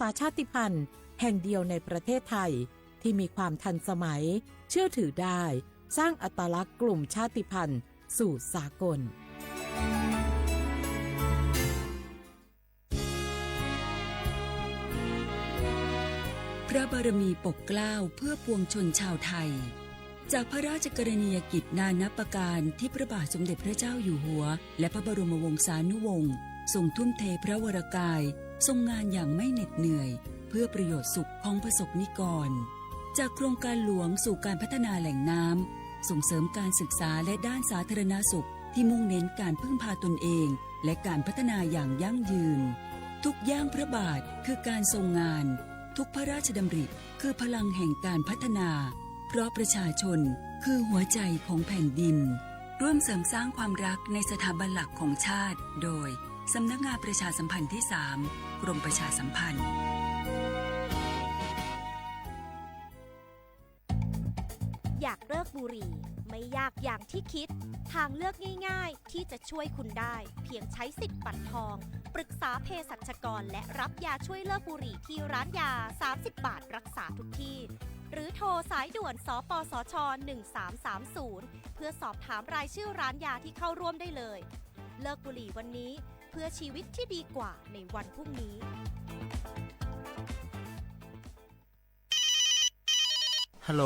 ษาชาติพันธุ์แห่งเดียวในประเทศไทยที่มีความทันสมัย เชื่อถือได้ สร้างอัตลักษณ์กลุ่มชาติพันธุ์สู่สากล พระบารมีปกเกล้าเพื่อปวงชนชาวไทย จากพระราชกรณียกิจนานับประการที่พระบาทสมเด็จพระเจ้าอยู่หัว และพระบรมวงศานุวงศ์ทรงทุ่มเทพระวรกาย ทรงงานอย่างไม่เหน็ดเหนื่อย เพื่อประโยชน์สุขของประสบนิกร จากโครงการหลวงสู่การพัฒนาแหล่งน้ำ ส่งเสริมการศึกษาและด้านสาธารณสุขที่มุ่งเน้นการพึ่งพาตนเอง และการพัฒนาอย่างยั่งยืน ทุกย่างพระบาทคือการทรงงาน ทุกพระราชดำริคือพลังแห่งการพัฒนา เพราะประชาชนคือหัวใจของแผ่นดิน ร่วมเสริมสร้างความรักในสถาบันหลักของชาติ โดย สำนักงานประชาสัมพันธ์ที่สาม กรมประชาสัมพันธ์ อยากเลิกบุหรี่ไม่ยากอย่างที่คิด ทางเลือกง่ายๆที่จะช่วยคุณได้ เพียงใช้สิทธิ์บัตรทอง ปรึกษาเภสัชกรและรับยาช่วยเลิกบุหรี่ที่ร้านยา สามสิบบาทรักษาทุกที่ หรือโทรสายด่วน สปสช หนึ่งสามสามศูนย์ เพื่อสอบถามรายชื่อร้านยาที่เข้าร่วมได้เลย เลิกบุหรี่วันนี้ เพื่อชีวิตที่ดีกว่าในวันพรุ่งนี้ ฮัลโหล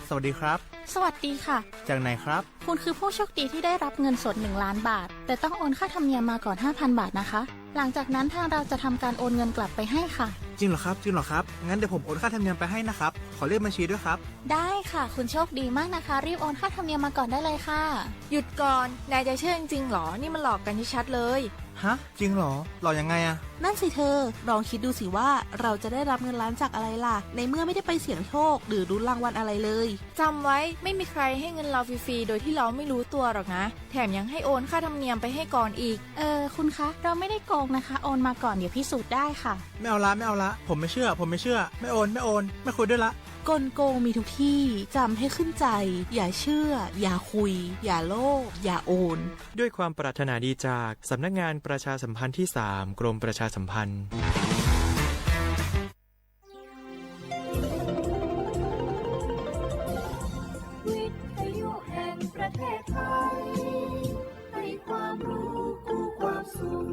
สวัสดีครับ สวัสดีค่ะ จากไหนครับ คุณคือผู้โชคดีที่ได้รับเงินสดหนึ่งล้านบาท แต่ต้องโอนค่าธรรมเนียมมาก่อนห้าพันบาทนะคะ หลังจากนั้นทางเราจะทำการโอนเงินกลับไปให้ค่ะ จริงเหรอครับ จริงเหรอครับ งั้นเดี๋ยวผมโอนค่าธรรมเนียมไปให้นะครับ ขอเลขบัญชีด้วยครับ ได้ค่ะ คุณโชคดีมากนะคะ รีบโอนค่าธรรมเนียมมาก่อนได้เลยค่ะ หยุดก่อน นายจะเชื่อจริงๆหรอ นี่มันหลอกกันชัดๆเลย ฮะ จริงเหรอ หลอกยังไงอะ นั่นสิเธอ ลองคิดดูสิว่าเราจะได้รับเงินล้านจากอะไรล่ะ ในเมื่อไม่ได้ไปเสี่ยงโชคหรือลุ้นรางวัลอะไรเลย จำไว้ ไม่มีใครให้เงินเราฟรีๆโดยที่เราไม่รู้ตัวหรอกนะ แถมยังให้โอนค่าธรรมเนียมไปให้ก่อนอีก เออ คุณคะ เราไม่ได้โกงนะคะ โอนมาก่อน เดี๋ยวพิสูจน์ได้ค่ะ ไม่เอาละ ไม่เอาละ ผมไม่เชื่อ ผมไม่เชื่อ ไม่โอน ไม่โอน ไม่คุยด้วยละ กลโกงมีทุกที่ จำให้ขึ้นใจ อย่าเชื่อ อย่าคุย อย่าโลภ อย่าโอน ด้วยความปรารถนาดีจากสำนักงานประชาสัมพันธ์ที่สาม กรมประชาสัมพันธ์ วิทยุแห่งประเทศไทย ให้ความรู้คู่ความสุข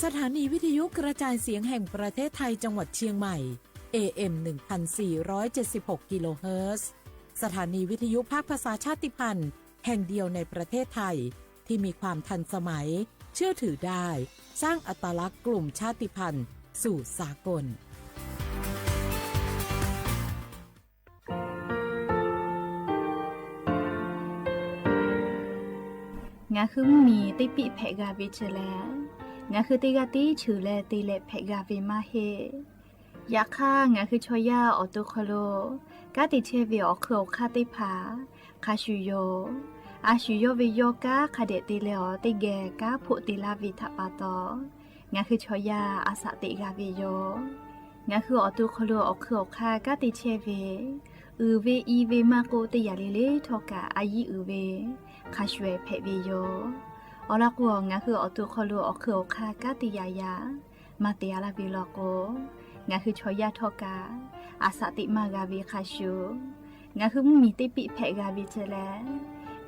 สถานีวิทยุกระจายเสียงแห่งประเทศไทยจังหวัดเชียงใหม่ เอ เอ็ม หนึ่งพันสี่ร้อยเจ็ดสิบหก กิโลเฮิรตซ์ สถานีวิทยุภาคภาษาชาติพันธุ์แห่งเดียวในประเทศไทย ที่มีความทันสมัย เชื่อถือได้ สร้างอัตลักษณ์กลุ่มชาติพันธุ์สู่สากล Ngaˬ hui mvuhˇ miˬ teˇ piˆ hpehꞈ g'a ve chi lehˬ, ngaˬ hui teˇ g'aˇ tiˉ cheuˬ leh te leh hpehꞈ g'a ve maˇ heˆ. Yaꞈ hk'aˇ, ngaˬ hui chaw yaˇ awˬ to hk'aw lo kanˉ te chehˇ ve awˬ hk'eun awˬ hk'aˇ teˇ hpaˍ hk'a shuˍ yoˬ. A shuˍ yawˇ ve yawˇ kanˉ hk'a dehꞈ te leh awˬ teˇ geh kanˉ hpoˆ te laˇ ve htaꞈ pa taw, ngaˬ hui chaw yaˇ a shaꞈ teꞈ g'a ve yoˬ. Ngaˬ hui awˬ to hk'aw lo awˬ hk'eun awˬ hk'aˇ kanˉ te chehˇ ve, uiˍ ve i ve maˇ k'oˆ, teˇ yanˇ le le htawˇ kaꞈ a yiˉ uiˍ ve hk'a shuˍ hpehꞈ ve yoˬ. Awˬ lawn k'o, ngaˬ hui awˬ to hk'aw lo awˬ hk'eun awˬ hk'aˇ kanˉ te yaꞈ yaꞈ maˇ te a laˇ ve law k'o, ngaˬ hui chaw yaˇ htawˇ kaꞈ a shaꞈ teꞈ maˇ g'a ve hk'a shuˍ, ngaˬ hui mvuhˇ miˬ teˇ piˆ hpehꞈ g'a ve chi lehˬ,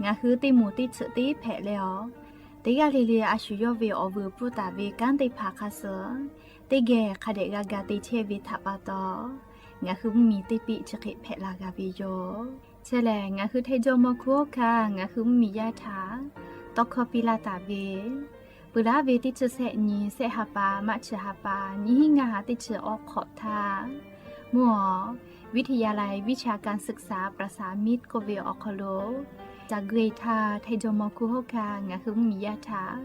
ngaˬ hui teˇ moˍ teˇ tsuhꞈ teˇ hpehꞈ leh awˬ, teˇ g'aˇ le le a shuˍ yawˇ ve awˬ vuiˬ pfuhˇ taˍ ve kanˉ teˇ hpaˍ hk'a suh teˇ geh hk'a dehꞈ g'a ga te chehˇ ve htaꞈ pa taw, ngaˬ hui mvuhˇ miˬ teˇ piˆ chi hk'e hpehꞈ la g'a ve yoˬ. Chi lehˬ, ngaˬ hui hteˇ jawˇ mawˇ hkuˇ oˇ hkanˇ ngaˬ hui mvuhˇ miˬ yaˇ htaꞈ tawˇ hkawˇ piˇ laˇ taˍ ve, peuˬ laˉ ve teˇ chi sehˆ nyi sehˆ ha pa maˇ chi ha pa nyiˇ hinˉ ngaˇ ha teˇ chi awˇ hk'awꞈ htaˇ, mvuhˇ awˬ วิทยาลัยวิชาการศึกษาประสานมิตร k'oˆ ve awˬ hk'aw lo ca gui htaˇ, hteˇ jawˇ mawˇ hkuˇ oˇ hkanˇ ngaˬ hui mvuhˇ miˬ yaˇ htaꞈ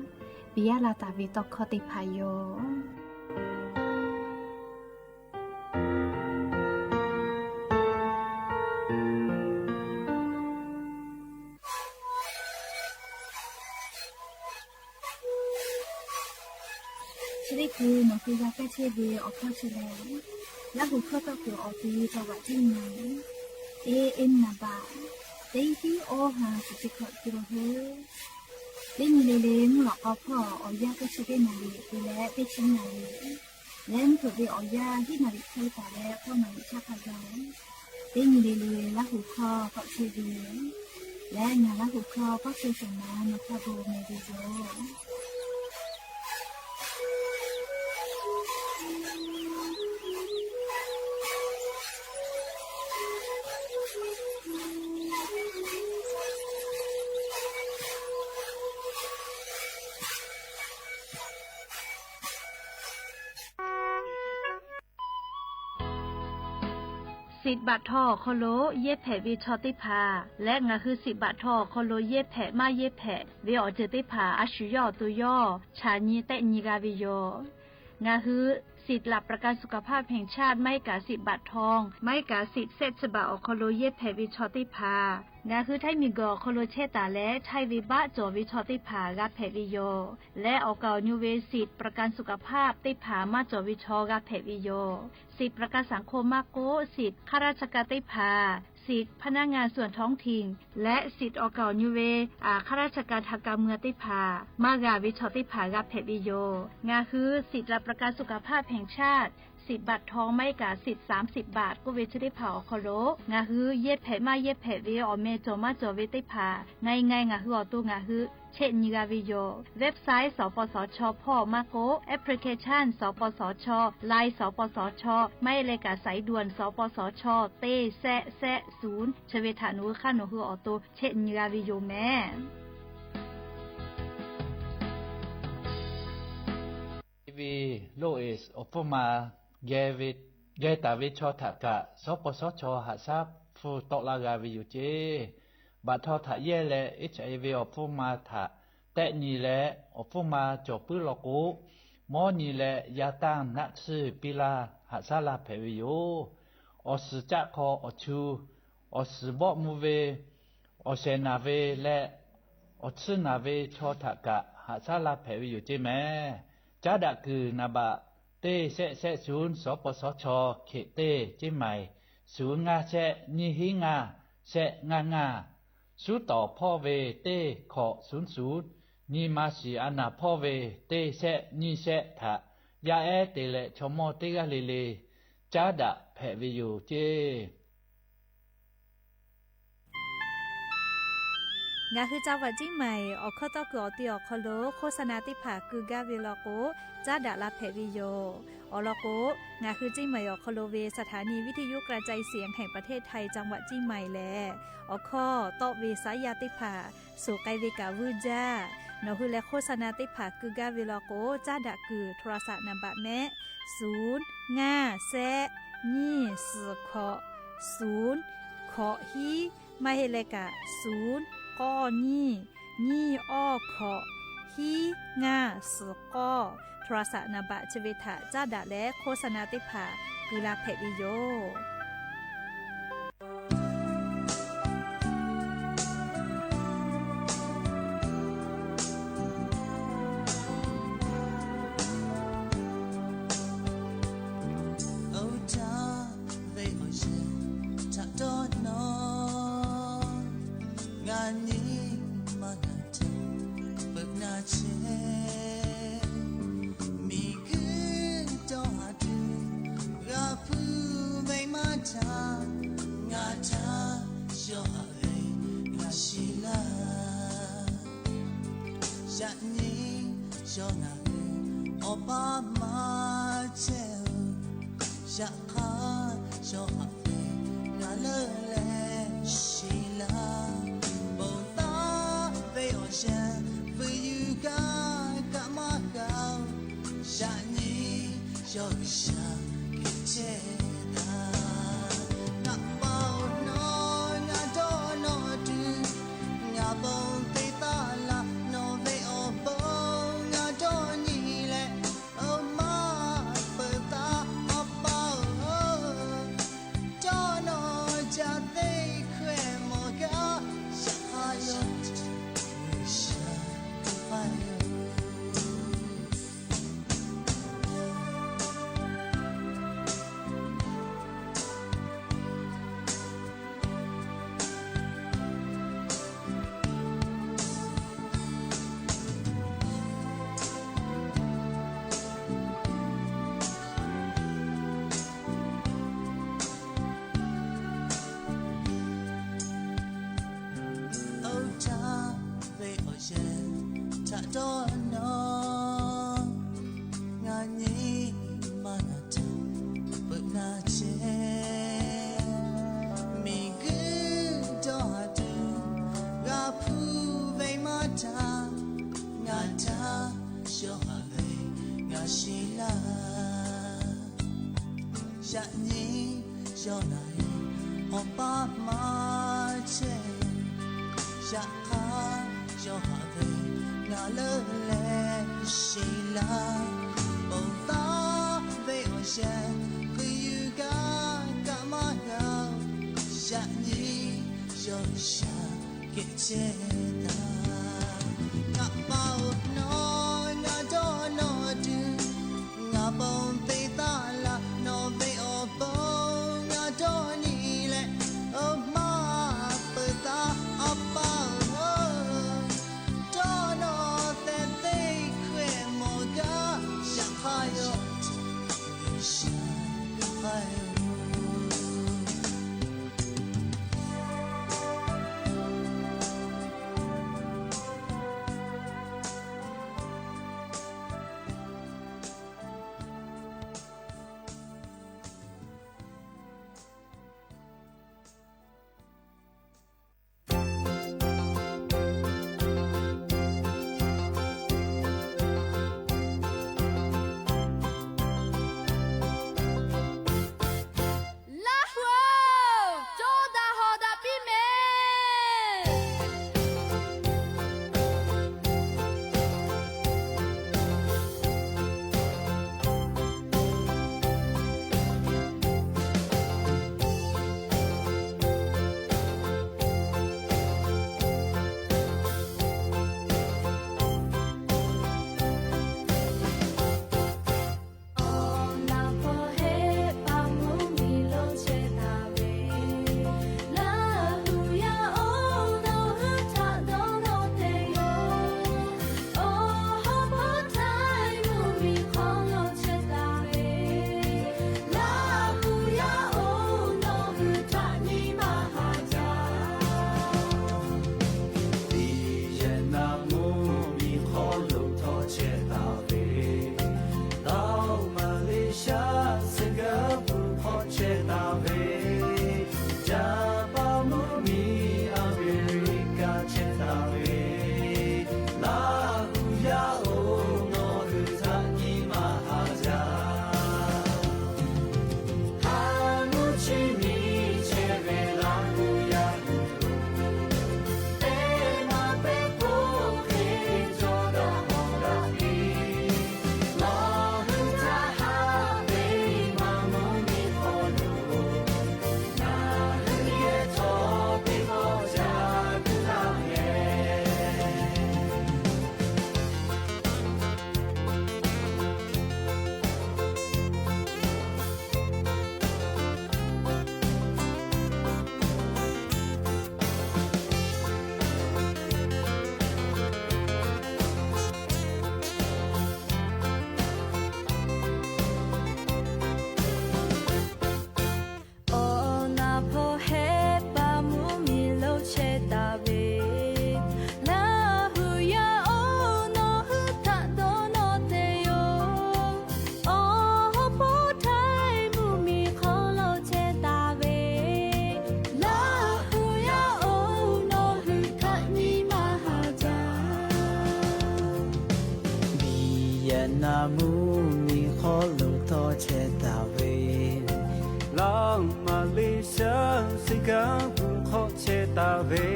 piˇ yaˇ la taˍ ve tawˇ hkawˇ teˇ hpaˍ yoˬ. Chi teˇ hkui nawˬ hui g'a kaˇ chehˇ ve awˬ hkawˇ chi lehˬ, Laˇ huˍ hkawˇ tawˇ kuiˬ awˬ te จังหวัดเชียงใหม่ เอ เอ็ม naˍ baꞈ teˇ tiˉ awˇ ha shiˍ chi hkawꞈ kiˬ lo hui Teˇ nyi le le mvuhˇ lawꞈ k'aw hpawˇ awˬ yanˇ teˇ chi teˇ naˍ riˍ te leh teˇ chi naˍ riˍ, leh mvuhˇ hpeuꞈ ve awˬ yanˇ hiˉ naˍ riˍ hk'e taˍ leh k'awˇ naˍ riˍ chaˇ hk'a gaˬ-oˬ. Teˇ nyi le le Laˇ huˍ hkawˇ k'awꞈ chehˇ ve yoˬ. Leh ngaˬ Laˇ huˍ hkawˇ k'awꞈ chehˇ shehˍ ma nawˬ hk'a gaˬ mehˍ ve yoˬ. Siꞈ baꞈ htaw awˬ hk'aw lo yehˇ hpehꞈ ve chaw teˇ hpaˍ leh ngaˬ hui siꞈ baꞈ htaw awˬ hk'aw lo yehˇ hpehꞈ maˇ yehˇ hpehꞈ ve awˬ ceuˬ teˇ hpaˍ a shu yawˇ awˬ to yawˇ chaꞈ nyi tehˆ nyi g'a ve yoˬ. Ngaˬ hui ศิลปะประกันสุขภาพแห่งชาติ maˇ heˆ kaꞈ siꞈ baꞈ htaw, maˇ heˆ kaꞈ siꞈ shehˆ chi baꞈ awˬ hk'aw lo yehˇ hpehꞈ ve chaw teˇ hpaˍ, ngaˬ hui Htaiˇ miˬguiˬ awˬ hk'aw lo chehˇ taˍ leh Htaiˇ ve baˆ cawˬ ve chaw teˇ hpaˍ g'a hpehꞈ ve yoˬ. Leh awˬ kaˍ awˬ nyu ve siꞈ ประกันสุขภาพ teˇ hpaˍ maˇ cawˬ ve chaw g'a hpehꞈ ve yoˬ. Siꞈ ประกันสังคม maˇ k'oˆ, siꞈ ข้าราชการ teˇ hpaˍ, siꞈ พนักงานส่วนท้องถิ่น leh siꞈ awˬ kaˍ awˬ nyu ve ข้าราชการทางการเมือง teˇ hpaˍ maˇ g'a ve chaw teˇ hpaˍ g'a hpehꞈ ve yoˬ. Ngaˬ hui ศิลปะประกันสุขภาพแห่งชาติ siꞈ baꞈ htaw maˇ heˆ kaꞈ siꞈ สามสิบบาท k'oˆ ve chi teˇ hpaˍ awˬ hk'aw lo ngaˬ hui yehˇ hpehꞈ maˇ yehˇ hpehꞈ ve awˬ meh cawˬ maˇ cawˬ ve teˇ hpaˍ ngaˬ ngaˬ ngaˬ hui awˬ to ngaˬ hui chehˆ nyi g'a ve yoˬ. Website สปสช hpawˇ maˇ k'oˆ, application สปสช, Line สปสช, maˇ heˆ leh kaꞈ สายด่วน สปสช teˇ shehˆ shehˆ suˍ chi ve htaꞈ nawˬ hui hk'aˇ nawˬ hui awˬ to chehˆ nyi g'a ve yoˬ mehˍ. Ve loˇ e awˬ hpfuhˇ ma geh taˍ ve chaw htaꞈ kaꞈ สปสช haꞈ shaˉ hpfuhˇ tawˆ laˇ g'a ve yoˬ ceˇ. Baꞈ htaw htaꞈ yehˇ leh HIV awˬ hpfuhˇ ma htaꞈ tehˆ nyi leh awˬ hpfuhˇ ma cawˬ puiˉ law k'o, mawˇ nyi leh yaˇ tanˇ naˆ tsuhˇ piˇ laˇ haꞈ shaˉ laˇ hpehꞈ ve yoˬ. Awˬ suhˍ caˆ hk'aw awˬ chu, awˬ suhˍ bawˆ mvuh ve, awˬ shehˍ naˬ ve leh awˬ tsuhˇ naˬ ve chaw htaꞈ kaꞈ haꞈ shaˉ laˇ hpehꞈ ve yoˬ ceˇ mehˍ. Caˉ daꞈ kuiˬ naˍ baꞈ teˇ shehˆ shehˆ suˍ สปสช เขต teˇ เชียงใหม่ suˍ ngaˇ shehˆ nyiˇ hiˉ ngaˇ shehˆ ngaˇ ngaˇ. Suˉ tawˍ hpawˇ ve teˇ hkawꞈ suˍ suˍ, nyi ma shiˍ a naˍ hpawˇ ve teˇ shehˆ nyiˇ shehˆ htaꞈ yaˇ ehˉ te leh chaw mawˇ teˇ g'aˇ le le caˉ daꞈ hpehꞈ ve yoˬ ceˇ. Ngaˬ hui จังหวัดเชียงใหม่ awˬ hkawˇ tawˇ kuiˬ awˬ ti awˬ hk'aw lo โฆษณา teˇ hpaˍ keu gaˇ ve law k'o, caˉ daꞈ la hpehꞈ ve yoˬ. Awˬ lawn k'o, ngaˬ hui เชียงใหม่ awˬ hk'aw lo ve สถานีวิทยุกระจายเสียงแห่งประเทศไทย จังหวัดเชียงใหม่ lehˬ, awˬ hkawˇ tawˆ ve saˉ yaˇ teˇ hpaˍ suhˍ k'ai ve kaꞈ vuiˇ jaˇ. Nawˬ hui leh โฆษณา teˇ hpaˍ keu gaˇ ve law k'o, caˉ daꞈ kuiˬ โทรศัพท์ naˍ baꞈ mehˆ ศูนย์ ngaˇ shehˆ nyiˇ suhˍ hkawꞈ ศูนย์ hkawꞈ hiˉ, maˇ heˆ leh kaꞈ ศูนย์ k'awˇ nyiˇ nyiˇ awˇ hkawꞈ hiˉ ngaˇ suhˍ k'awˇ โทรศัพท์ naˍ baꞈ chi ve htaꞈ caˉ daꞈ leh โฆษณา teˇ hpaˍ keu la hpehꞈ ve yoˬ. Oˇ htaˇ ve awˬ yanˇ htaꞈ dawˇ nawˇ, ngaˬ nyi ma ngaˬ htaꞈ peuꞈ na chehˇ. Miˬguiˬ dawˇ haˍ tuˬ g'a hpuˇ ve maˇ htaˇ, ngaˬ htaꞈ yawˇ haꞈ ve g'a shiˍ laˇ. Yaꞈ nyi yawˇ ngaˬ hui awˬ pa maˇ chehˇ-oˬ. Yaꞈ hk'aˇ yawˇ haꞈ ve ngaˬ leuˉ leh shiˍ laˇ. Ponˬ taˍ ve awˬ yanˇ fuiˍ yuˬ gaˇ kaꞈ maˇ g'a-oˬ. Yaꞈ nyi yawˇ G'uiˬsha hk'e chehˇ taˍ. Ngaˬ pa-oˬ, nawˬ ngaˬ dawˇ nawˇ tuˬ, ngaˬ ponˬ te taˍ laˇ. Nawˬ ve awˬ bon ngaˬ dawˇ nyi leh, oˇ maˇ peuˬ taˍ. Awˬ pa-oˬ, dawˇ nawˇ jaˇ teˇ hkawehˇ mawˬ gaˇ. Yaꞈ hk'aˇ yawˇ G'uiˬsha hk'aˇ yoˬ. Haꞈ ve ngaˬ shiˍ laˇ. Yaꞈ nyi yawˇ naˬ ve awˬ paˇ maˇ chehˇ. Yaꞈ hk'aˇ yawˇ haꞈ ve ngaˬ leuˉ leh shiˍ laˇ. Ponˬ taˍ ve awˬ yanˇ hkui yuˬ gaˇ kaꞈ maˇ g'a-oˬ. Yaꞈ nyi yawˇ shaˍ kehˬ chehˇ taˍ. Ngaˬ pa-oˬ, nawˬ ngaˬ dawˇ nawˬ tuˬ, ngaˬ ponˬ te taˍ laˇ. Nawˬ ve awˬ bon ngaˬ dawˇ nyi leh, oˇ maˇ peuˬ taˍ, a pa-oˬ. Dawˇ nawˬ tehꞈ teˇ hkawehˇ mawˬ gaˇ. Yaꞈ hk'aˇ yawˇ tuˬ G'uiˬsha hk'aˇ-oˬ. Laˇ huˍ-oˬ, cawˇ daꞈ hawˍ daꞈ piˇ mehˍ. Vietnam mvuhˇ miˬ hk'aw lo htawˇ chehˇ taˍ ve, Laˇ-oˬ, Malaysia, Singapore hk'aw chehˇ taˍ ve, Japan mvuhˇ miˬ America chehˇ taˍ ve, Laˇ huˍ yaˇ oˬ, nawˬ hui htaꞈ nyi ma haˍ jaˇ. Hk'a mvuhˇ chi nyi chehˇ ve Laˇ huˍ yaˇ hui teˇ maˬ pehˉ k'oˆ hk'e cawˇ daꞈ hawˍ daꞈ piˇ. Nawˬ hui htaꞈ haꞈ ve maˇ mvuhˇ miˬ hk'aw lo, ngaˬ hui yehˬ htawˇ teˇ pawˆ ca guˇ laˇ mehˍ. Awˬ naˍ hpawˇ hehˆ paˍ mvuhˇ miˬ lo chehˇ taˍ ve, Laˇ huˍ yaˇ oˬ, nawˬ hui htaꞈ dawˇ nawˇ te yoˬ. Awˬ hawˉ hpawˇ Htaiˇ mvuhˇ miˬ hk'aw lo chehˇ taˍ ve, Laˇ huˍ yaˇ oˬ, nawˬ hui htaꞈ nyi ma haˍ jaˇ. Vietnam mvuhˇ miˬ hk'aw lo htawˇ chehˇ taˍ ve, Laˇ-oˬ, Malaysia, Singapore hk'aw chehˇ taˍ ve,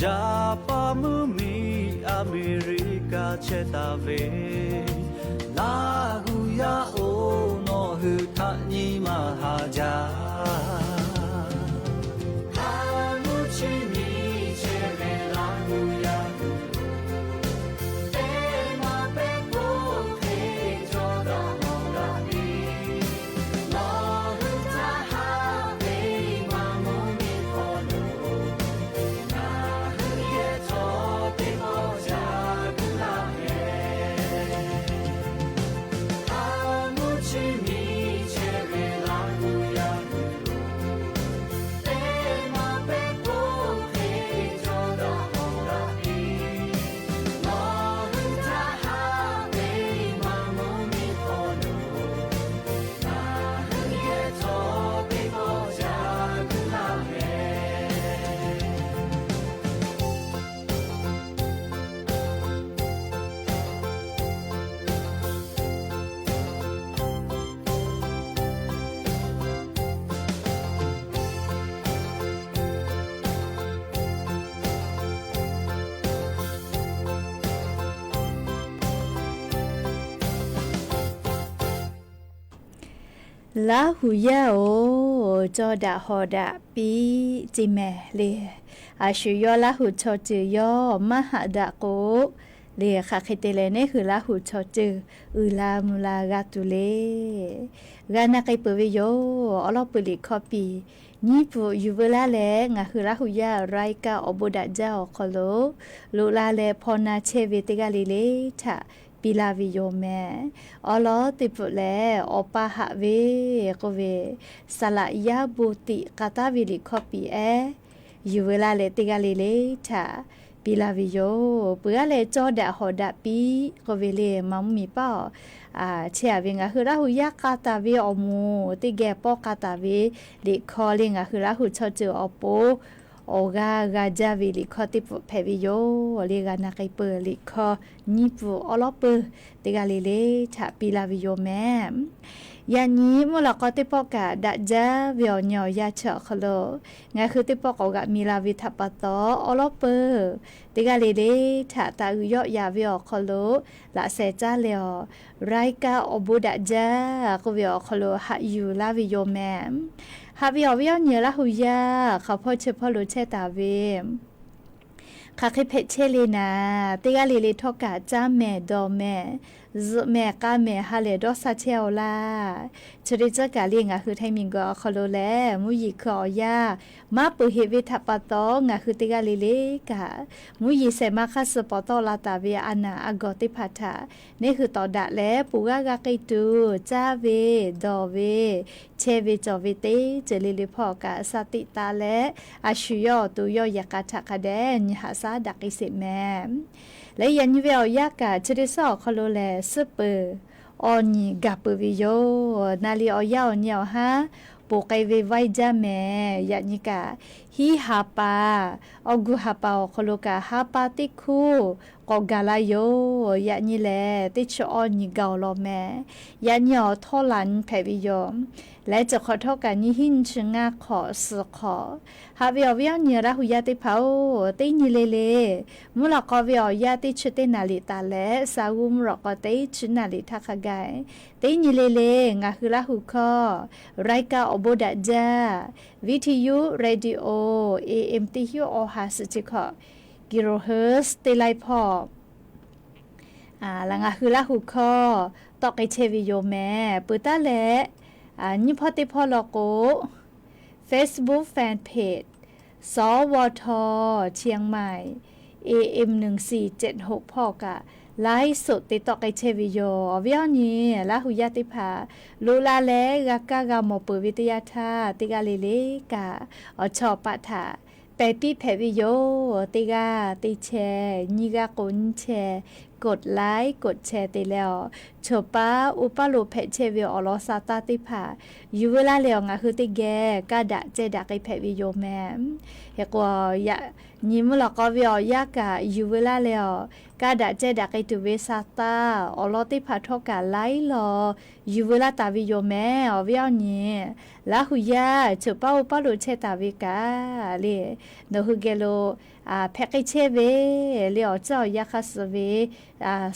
Japan mvuhˇ miˬ America chehˇ taˍ ve, Laˇ huˍ yaˇ oˬ, nawˬ hui htaꞈ nyi ma haˍ jaˇ. Hk'a mvuhˇ chi nyi chehˇ ve Laˇ huˍ yaˇ hui, teˇ maˬ pehˉ k'oˆ hk'e cawˇ daꞈ hawˍ daꞈ piˇ. Nawˬ hui htaꞈ haꞈ ve maˇ mvuhˇ miˬ hk'aw lo, ngaˬ hui yehˬ htawˇ teˇ pawˆ ca guˇ laˇ mehˍ. Laˇ huˍ yaˇ-oˬ, cawˇ daꞈ hawˍ daꞈ piˇ ceˇ mehˍ le. A shu yawˇ Laˇ huˍ chaw ceuˬ yawˇ maˇ haꞈ daꞈ k'o le, hk'aˬ hk'e te leh neˇ hui Laˇ huˍ chaw ceuˬ uiˍ la mvuh la g'a tuˬ le. G'a na k'ai peuˬ ve yoˬ. Awˉ lawˉ peuˬ liꞈ hkawˇ piˍ nyiˇ pfuhꞈ yuˬ veu laˇ leh, ngaˬ hui Laˇ huˍ yaˇ รายการ awˬ bon daꞈ jaˇ awˬ hk'aw lo loꞈ la leh hpaw na chehˇ ve teˇ g'aˇ le le htaꞈ piˇ laˇ ve yoˬ mehˍ. Awˉ lawˉ teˇ pfuhꞈ lehˬ, awˬ pa haꞈ ve k'oˆ ve, saˍ laꞈ yaˇ bon tiꞈ k'a taˉ ve liꞈ hkawˇ piˍ ehˉ yuˬ veu laˇ leh teˇ g'aˇ le le htaꞈ piˇ laˇ ve yoˬ. Peuˬ g'aˇ leh cawˇ daꞈ hawˍ daꞈ piˇ k'oˆ ve le, ma mvuhˇ miˬ paˆ awˬ chehˇ a ve ngaˬ hui Laˇ huˍ yaˇ k'a taˍ ve awˬ moˍ teˇ geh pawˇ k'a taˍ ve liꞈ hkawˇ le, ngaˬ hui Laˇ huˍ chaw ceuˬ awˬ pon awˬ g'aˇ g'a jaˇ ve liꞈ hkawˇ teˇ pfuhꞈ hpehꞈ ve yoˬ le. G'a na k'ai peuˬ liꞈ hkawˇ nyiˇ pfuhꞈ awˉ lawˉ peuˬ teˇ g'aˇ le le htaꞈ piˇ laˇ ve yoˬ mehˍ. Yaꞈ nyi mvuhˇ lawꞈ k'aw teˇ pawˆ kaꞈ daꞈ jaˇ ve awˬ nyi awˬ yanˇ chi awˬ hk'aw lo, ngaˬ hui teˇ pawˆ k'awꞈ g'aꞈ mi la ve htaꞈ pa taw, awˉ lawˉ peuˬ teˇ g'aˇ le le htaꞈ taˍ uiˍ yawˆ yaꞈ ve awˬ hk'aw lo laꞈ sheh caˇ leh awˬ รายการ awˬ bon daꞈ jaˇ k'oˆ ve awˬ hk'aw lo haꞈ yuˬ laˇ ve yoˬ mehˍ. Haꞈ ve awˬ viˉ awˬ nyi Laˇ huˍ yaˇ hk'aˬ hpawˇ chi hpawˇ lo chehˇ taˍ ve hk'aˬ hk'e hpehꞈ chehˇ le naˍ, teˇ g'aˇ le le htawˇ kaꞈ caˇ mehˍ dawˬ mehˍ, zuhꞈ mehˍ k'a mehˍ ha lehˬ dawˇ sha chehˇ-aw laˇ. Chi hk'e tcuhˉ kaꞈ le ngaˬ hui htaiˍ miˬ guiˬ awˬ hk'aw lo lehˬ, mvuhˇ yeˬ hkui awˬ yanˇ maˇ peuˬ heꞈ ve htaꞈ pa taw, ngaˬ hui teˇ g'aˇ le le kaꞈ mvuhˇ yeˬ shehˍ ma hk'aˇ suh pawˍ tawˆ la taˍ ve a naˍ a gawˬ teˇ hpaˍ htaꞈ neˇ hui tawˍ daꞈ leh, poˬ g'aˇ g'a k'ai tuˬ caˇ ve, dawˬ ve, chehˇ ve cawˬ ve teˇ ceuˬ le le hpawˇ kaꞈ sha tiꞈ taˍ leh, a shu yawˇ awˬ to yawˇ yehˬ k'a htaꞈ hk'a dehꞈ nyi haꞈ shaˉ daꞈ k'ai sheˍ mehˍ. Leh yaꞈ nyi ve awˬ yanˇ kaꞈ chi teˇ suhˉ awˬ hk'aw lo lehˬ, suhˉ peuˬ awˬ nyi gaˬ peuˬ ve yoˬ. Na li awˬ yanˇ awˬ nyi awˬ haˉ poˬ k'ai ve vaiˇ jaˇ mehˍ. Yaꞈ nyi kaꞈ hiˉ ha pa, awˬ gu ha pa awˬ hk'aw lo kaꞈ ha pa teˇ hkuˇ k'awꞈ gaˬ la yoˬ. Yaꞈ nyi lehˬ, teˇ chi awˬ nyi gaˬ-oˬ law mehˍ. Yaꞈ nyi awˬ htawˇ laˬ nyi hpehꞈ ve yoˬ. Leh ceuˬ hk'awꞈ htawˇ kaꞈ nyiˇ hinˉ nyiˇ chi ngaˇ hk'awꞈ suhˍ hk'awꞈ. Haꞈ ve awˬ viˉ awˬ nyi Laˇ huˍ yaˇ teˇ hpaˍ-oˬ, teˇ nyi le le mvuhˇ lawꞈ k'aw ve awˬ yanˇ teˇ chi teˇ naˍ riˍ taˍ leh, sa g'uˇ mvuhˇ lawꞈ k'aw teˇ chi naˍ riˍ htaˇ hk'a gaˬ, teˇ nyi le le ngaˬ hui Laˇ huˍ hkawˇ รายการ awˬ bon daꞈ jaˇ, วิทยุ radio AM teˇ hinˉ awˬ ha suhˍ chi hkawꞈ กิโลเฮิรตซ์ teˇ laiˉ hpawˇ ngaˬ hui Laˇ huˍ hkawˇ tawˆ k'ai chehˇ ve yoˬ mehˍ. Peuˬ taˉ leh, nyiˇ hpawˇ teˇ hpawˇ law k'o, Facebook fan page สวท เชียงใหม่ AM หนึ่งสี่เจ็ดหก hpawˇ kaꞈ ไลฟ์สด te tawˆ k'ai chehˇ ve yoˬ. Awˬ viˉ awˬ nyi Laˇ huˍ yaˇ teˇ hpaˍ loꞈ la leh g'a kaˇ g'a mawˬ peuˬ ve teˇ yanˇ htaˇ, teˇ g'aˇ le le kaꞈ awˬ chawˇ awˬ paˆ htaꞈ pehˬ piˇ hpehꞈ ve yoˬ. Teˇ g'aˇ teˇ chehˇ, nyiˇ g'aˇ k'o nyiˇ chehˇ กดไลค์ กดแชร์ te leh awˬ, choˬ paˉ oˇ paˉ lo hpehꞈ chehˇ ve awˬ lawn sha taˇ teˇ hpaˍ yuˬ veu laˇ leh awˬ, ngaˬ hui teˇ geh kaˇ daꞈ ceh daꞈ k'ai hpehꞈ ve yoˬ mehˍ. Hk'e k'o, yaꞈ nyi mvuhˇ lawꞈ k'aw ve awˬ yanˇ kaꞈ yuˬ veu laˇ leh awˬ, kaˇ daꞈ ceh daꞈ k'ai tuˬ ve sha taˇ awˬ lawn teˇ hpaˍ htawˇ kaꞈ ไลฟ์ lawˬ yuˬ veu laˇ taˍ ve yoˬ mehˍ. Awˬ viˉ awˬ nyi Laˇ huˍ yaˇ choˬ paˉ oˇ paˉ lo chehˇ taˍ ve kaꞈ le, nawˬ hui geh lo hpehꞈ k'ai chehˇ ve le awˬ ceuˬ awˬ yanˇ hk'aˇ suh ve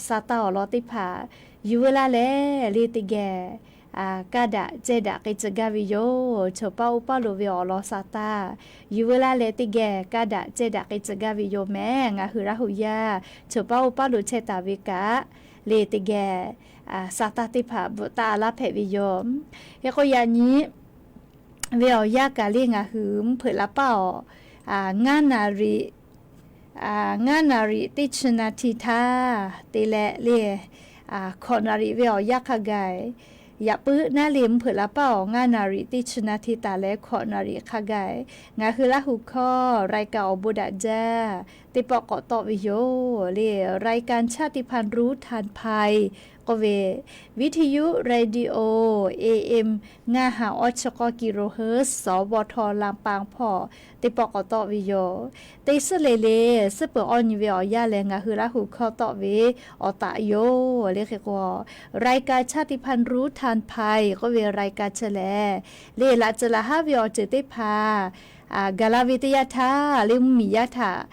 sha taˇ awˬ lawn teˇ hpaˍ yuˬ veu laˇ leh le teˇ geh kaˇ daꞈ ceh daꞈ k'ai tcuh gaˇ ve yoˬ. Choˬ paˉ oˇ paˉ lo ve awˬ lawn sha taˇ yuˬ veu laˇ leh teˇ geh kaˇ daꞈ ceh daꞈ k'ai tcuh gaˇ ve yoˬ mehˍ. Ngaˬ hui Laˇ huˍ yaˇ choˬ paˉ oˇ paˉ lo chehˇ taˍ ve kaꞈ le teˇ geh sha taˇ teˇ hpaˍ bvuhꞈ taˆ laˇ hpehꞈ ve yoˬ. Hk'e k'o, yaꞈ nyi ve awˬ yanˇ kaꞈ le ngaˬ hui mvuhˇ hpeuꞈ la paˇ awˬ, ngaˇ naˍ riˍ ngaˇ naˍ riˍ teˇ chi naˍ tiˍ htaˇ te leh le, hkawꞈ naˍ riˍ ve awˬ yanˇ hk'a gaˬ, yaꞈ puiˉ naˉ le mvuhˇ hpeuꞈ la paˇ awˬ ngaˇ naˍ riˍ teˇ chi naˍ tiˍ taˍ leh hkawꞈ naˍ riˍ hk'a gaˬ, ngaˬ hui Laˇ huˍ hkawˇ รายการ awˬ bon daꞈ jaˇ teˇ pawˆ k'awꞈ tawˆ ve yoˬ le. รายการ ชาติพันธุ์รู้ทันภัย k'oˆ ve, วิทยุ radio AM ngaˇ ha awˇ chi k'awˇ กิโลเฮิรตซ์ สวท ลำปาง hpawˇ teˇ pawˆ k'awꞈ tawˆ ve yoˬ. Teˇ suhˉ le le, suhˉ peuˬ awˬ nyi ve awˬ yanˇ lehˬ ngaˬ hui Laˇ huˍ hkawˇ tawˆ ve awˬ taꞈ yoˬ le. Hk'e k'o, รายการ ชาติพันธุ์รู้ทันภัย k'oˆ ve รายการ chi lehˬ le, laꞈ ceuˬ laꞈ haˉ ve awˬ ceuˬ teˇ hpaˍ gaˬ la ve teˇ yanˇ htaˇ le, mvuhˇ miˬ yaˇ htaꞈ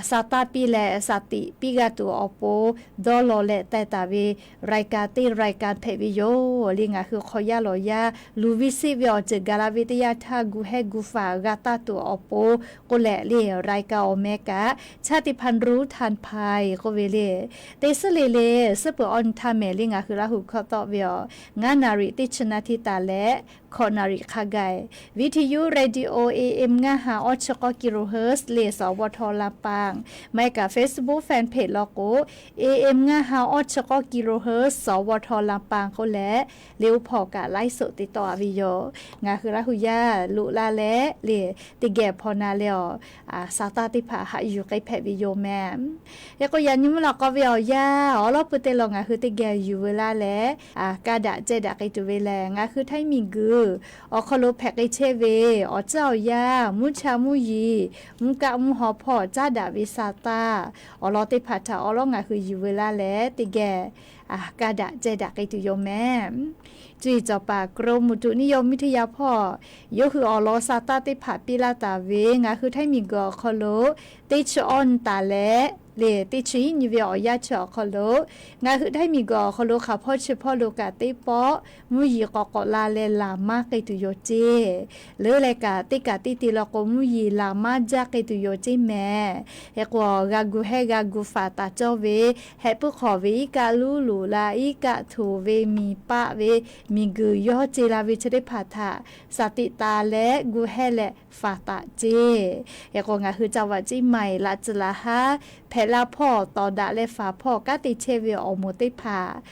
Saˍtanˍ piˇ leh saˍtiꞈ piˇ g'a tuˬ awˬ pon dawˇ law leh teh taˍ ve รายการ teˇ รายการ hpehꞈ ve yoˬ. Le ngaˬ hui hk'aw yaˇ lawˬ yaˇ luˬ ve seˆ ve awˬ ceuˬ gaˬ la ve teˇ yanˇ htaˇ gu hehˇ gu faˍ g'a taˇ tuˬ awˬ pon k'oˆ leh le รายการ awˬ meh kaꞈ ชาติพันธุ์รู้ทันภัย k'oˆ ve le. Teˇ suhˉ le le suhˉ peuˬ awˬ nyi htaˇ mehˍ le ngaˬ hui Laˇ huˍ hkawˇ tawˆ ve awˬ ngaˇ นาฬิกา teˇ chi นาที taˍ leh hkawꞈ นาฬิกา hk'a gaˬ วิทยุ radio A M ngaˇ ha awˇ chi k'awˇ กิโลเฮิรตซ์ le สวท ลำปาง maˇ heˆ kaꞈ Facebook fanpage law k'o A M ngaˇ ha awˇ chi k'awˇ กิโลเฮิรตซ์ สวท ลำปาง k'oˆ leh le oˇ hpawˇ kaꞈ ไลฟ์สด te tawˆ a ve yoˬ. Ngaˬ hui Laˇ huˍ yaˇ loꞈ la leh le teˇ geh hpaw na leh awˬ Saˍtanˍ teˇ hpaˍ haꞈ yuˬ k'ai hpehꞈ ve yoˬ meh. Hk'e k'o yaꞈ nyi mvuhˇ lawꞈ k'aw ve awˬ yanˇ awˬ lawˉ pui te lawˬ ngaˬ hui teˇ geh yuˬ veu laˇ leh, kaˇ daꞈ ceh daꞈ k'ai tuˬ ve lehˬ, ngaˬ hui Htaiˇ miˬguiˬ awˬ hk'aw lo hpehꞈ k'ai chehˇ ve awˬ tcuhˉ awˬ yanˇ, mvuhˇ cha mvuhˇ yeˬ, mvuhˇ kaˆ mvuhˇ haw hpawˇ caˉ daꞈ ve Saˍtanˍ awˬ lawn teˇ hpaˍ htaꞈ awˬ lawˉ ngaˬ hui yuˬ veu laˇ leh teˇ geh kaˇ daꞈ ceh daꞈ k'ai tuˬ yoˬ meh. Cuˇ yiˍ cawˬ paˍ กรมอุตุนิยมวิทยาพาะ yawˇ hui awˬ lawn Saˍtanˍ teˇ hpaˍ piˇ laˇ taˍ ve ngaˬ hui Htaiˇ miˬguiˬ awˬ hk'aw lo teˇ chi awˇ nyi taˍ leh le teˇ chi hiˉ nyi ve awˬ yanˇ chi awˬ hk'aw lo ngaˬ hui Htaiˇ miˬguiˬ awˬ hk'aw lo hk'aˬ hpawˇ chi hpawˇ lo kaꞈ teˇ pawˆ mvuhˇ yeˬ k'awꞈ k'awꞈ la leh laˬ maˇ k'ai tuˬ yoˬ ceˇ. Leuˉ leh kaꞈ teˇ kaꞈ teˇ te law k'o mvuhˇ yeˬ laˬ maˇ jaˇ k'ai tuˬ yoˬ ceˇ meh. Hk'e k'o g'a gu hehˇ g'a gu faˍ taˍ cawˇ ve, heh puiˉ hk'awꞈ ve iˉ kaˆ luˉ luꞈ la iˉ kaˆ htuꞈ ve miˬ paˆ ve miˬguiˬ yawˇ ce la ve chi teˇ hpaˍ htaꞈ saˍ tiꞈ taˍ leh gu hehˇ leh faˍ taˍ ceˇ. Hk'e k'o ngaˬ hui จังหวัดเชียงใหม่ laꞈ tcuh laꞈ haˉ hpehꞈ la hpawˇ tawˍ daꞈ leh faˍ hpawˇ kanˉ te chehˇ ve awˬ moˍ teˇ hpaˍ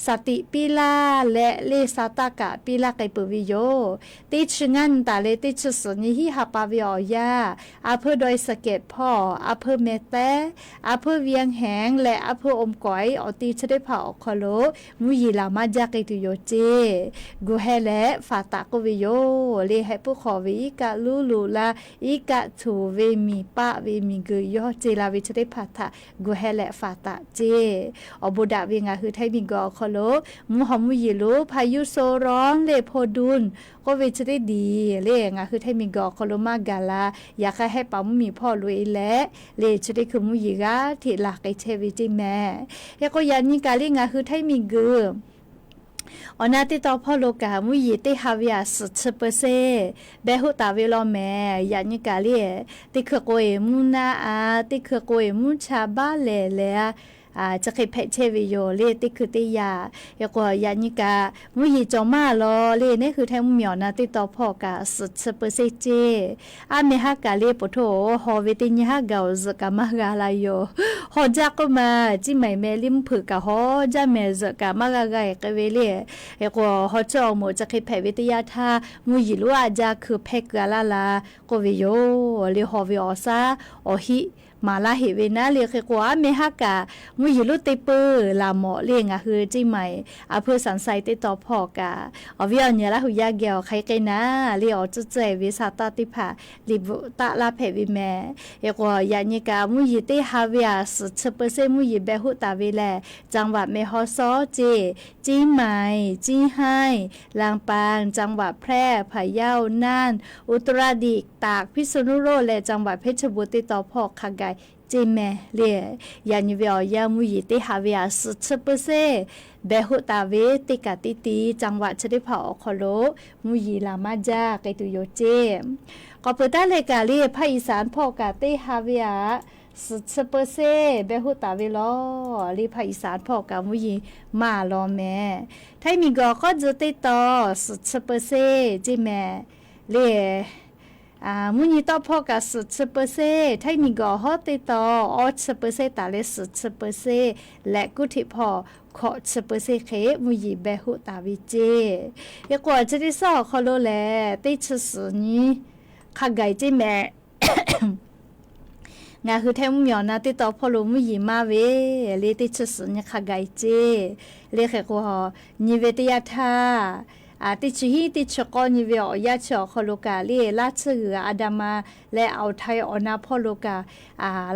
saˍ tiꞈ piˇ laˇ leh le Saˍtanˍ kaꞈ piˇ laˇ k'ai peuˬ ve yoˬ. Teˇ chi ngaˇ nyi taˍ leh teˇ chi suhˍ nyi hiˉ ha pa ve awˬ yanˇ, a hpeuˇ dawˇ e saˍ kehˍ hpawˇ, a hpeuˇ meh tehˉ, a hpeuˇ เวียงแหง leh a hpeuˇ อมก๋อย awˬ ti chi teˇ hpaˍ awˬ hk'aw lo mvuhˇ yeˬ laˬ maˇ jaˇ k'ai tuˬ yoˬ ceˇ. Gu hehˇ leh faˍ taˍ k'oˆ ve yoˬ. Le heh puiˉ hk'awꞈ ve iˉ kaˆ luˉ luꞈ la iˉ kaˆ htuꞈ ve miˬ paˆ ve miˬguiˬ yawˇ ce la ve chi teˇ hpaˍ htaꞈ gu hehˇ leh faˍ taˍ ceˇ. Awˬ bon daꞈ ve ngaˬ hui Htaiˇ miˬguiˬ awˬ hk'aw lo mvuhˇ haw mvuhˇ yeˬ lo พายุโซนร้อน le โพดุล k'oˆ ve chi teˇ diˬ le ngaˬ hui Htaiˇ miˬguiˬ awˬ hk'aw lo maˇ gaˬ la. Yaꞈ hk'aˇ hehˆ paˍ mvuhˇmiˬ hpawˇ loꞈ e leh le chi teˇ hkui mvuhˇ yeˬ g'aˇ hteꞈ laˬ k'ai chehˇ ve ceˇ meh. Hk'e k'o yaꞈ nyi kaꞈ le ngaˬ hui Htaiˇ miˬguiˬ awˬ na teˇ taw hpawˇ lo kaꞈ mvuhˇ yeˬ teˇ ha ve aꞈ suhˍ chi เปอร์เซ็นต์ behˬ hoˆ taˍ ve law meh. Yaꞈ nyi kaꞈ le teˇ hkui k'o e mvuhˇ naˆ a, teˇ hkui k'o e mvuhˇ cha baˆ lehˬ lehˬ a, chi hk'e hpehꞈ chehˇ ve yoˬ le teˇ hkui teˇ yanˇ. Hk'e k'o yaꞈ nyi kaꞈ mvuhˇ yeˬ cawˬ maˇ law le neˉ hui Htaiˇ mvuhˇmiˬ awˬ na teˇ taw hpawˇ kaꞈ suhˍ chi เปอร์เซ็นต์ ceˇ. Aˉ meh haˉ kaꞈ le poˬ htoˇ haw ve teˇ nyi haˉ gaˬ awˬ zuhꞈ kaꞈ maˇ g'a la yoˬ. Haw jaˇ k'oˆ ma, ciˇ maiˍ meh liˇ mvuhˇ hpeuꞈ kaꞈ haw jaˇ meh zuhꞈ kaꞈ maˇ g'a g'a e k'ai ve le. Hk'e k'o haw chi awˬ moˍ chi hk'e hpehꞈ ve teˇ yanˇ htaˇ mvuhˇ yeˬ lonˉ a jaˇ hkui hpehˇ keu a laˇ la k'oˆ ve yoˬ. Le haw ve awˬ shaˉ awˬ hiˆ maˍ laˇ heꞈ ve naˉ le. Hk'e k'o aˉ meh haˉ kaꞈ mvuhˇ yeˬ lonˉ te peuˬ laˬ mawꞈ le ngaˬ hui ciˇ maiˍ a hpeuˇ Sanˍsai teˇ taw hpawˇ kaꞈ awˬ viˉ awˬ nyi Laˇ huˍ yaˇ geh awˬ hk'ai k'ai naˉ le awˬ tcuhˇ tcuhˇ e ve Saˍtanˍ teˇ hpaˍ liꞈ bvuhꞈ taˆ laˇ hpehꞈ ve meh. Hk'e k'o yaꞈ nyi kaꞈ mvuhˇ yeˬ teˇ ha ve aꞈ suhˍ chi เปอร์เซ็นต์ mvuhˇ yeˬ behˬ hoˆ taˍ ve lehˬ จังหวัดแม่ฮ่องสอน ceˇ, เชียงใหม่ เชียงราย ลำปาง จังหวัดแพร่ พะเยา น่าน อุตรดิตถ์ ตาก พิษณุโลก leh จังหวัดเพชรบูรณ์ teˇ taw hpawˇ hk'a gaˬ ceˇ meh le. Yaꞈ nyi ve awˬ yanˇ mvuhˇ yeˬ teˇ ha ve aꞈ suhˍ chi เปอร์เซ็นต์ behˬ hoˆ taˍ ve teˇ kaꞈ teˇ ti จังหวัด chi teˇ hpaˍ awˬ hk'aw lo mvuhˇ yeˬ laˬ maˇ jaˇ k'ai tuˬ yoˬ ceˇ. K'awꞈ peuˬ taˉ leh kaꞈ le ภาคอีสาน hpawˇ kaꞈ teˇ ha ve aꞈ suhˍ chi เปอร์เซ็นต์ behˬ hoˆ taˍ ve law. Le ภาคอีสาน hpawˇ kaꞈ mvuhˇ yeˬ maˇ law meh. Htaiˇ miˬguiˬ awˬ k'awˉ tcuh teˇ taw suhˍ chi เปอร์เซ็นต์ ceˇ meh le. Mvuhˇ nyi tawˆ hpawˇ kaꞈ suhˍ chi เปอร์เซ็นต์, Htaiˇ miˬguiˬ awˬ hawˉ teˇ taw awˇ chi เปอร์เซ็นต์ taˍ leh suhˍ chi เปอร์เซ็นต์, lehꞈ kuˉ hteꞈ hpawˇ hkawꞈ chi เปอร์เซ็นต์ hk'e mvuhˇ yeˬ behˬ hoˆ taˍ ve ceˇ. Hk'e k'o chi teˇ suhˉ awˬ hk'aw lo lehˬ teˇ chi suhˍ nyi hk'a gaˬ ceˇ meh. Ngaˬ hui Htaiˇ mvuhˇmiˬ awˬ na teˇ taw hpawˇ lo mvuhˇ yeˬ maˇ ve le teˇ chi suhˍ nyi hk'a gaˬ ceˇ. Le hk'e k'o nyi ve teˇ yanˇ htaˇ teˇ chi hiˉ teˇ chi k'awˇ nyi ve awˬ yanˇ chi awˬ hk'aw lo kaꞈ le laˇ tsuhˇ g'uiˬ อันดามัน leh อ่าวไทย awˬ na hpawˇ lo kaꞈ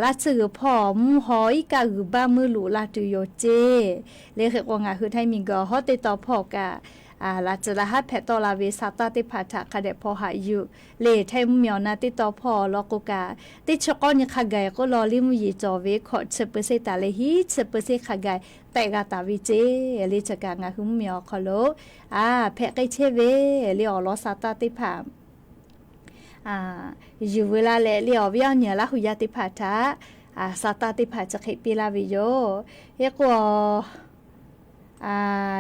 laˇ tsuhˇ g'uiˬ hpawˇ mvuhˇ haw iˉ kaˆ g'uiˬ baˆ meuˇ loꞈ la tuˬ yoˬ ceˇ. Le hk'e k'o ngaˬ hui Htaiˇ miˬguiˬ awˬ hawˉ teˇ taw hpawˇ kaꞈ laꞈ tcuh laꞈ haˉ hpehꞈ tawˆ la ve sa taˇ teˇ hpaˍ htaꞈ hk'a dehꞈ hpaw haꞈ yuˬ le. Htaiˇ mvuhˇmiˬ awˬ na teˇ taw hpawˇ awˬ lawn k'o kaꞈ, teˇ chi k'awˇ nyi hk'a gaˬ k'oˆ law liˇ mvuhˇ yeˬ cawˬ ve hkawꞈ chi peuˬ seˇ taˍ leh hiˉ chi peuˬ seˇ hk'a gaˬ tehꞈ g'a taˍ ve ceˇ le. Chi kaꞈ ngaˬ hui mvuhˇmiˬ awˬ hk'aw lo a hpehꞈ k'ai chehˇ ve le awˬ lawn sa taˇ teˇ hpaˍ yuˬ veu la leh le awˬ viˉ awˬ nyi Laˇ hu yaˇ teˇ hpaˍ htaꞈ sa taˇ teˇ hpaˍ chi hk'e piˇ laˇ ve yoˬ. Hk'e k'o,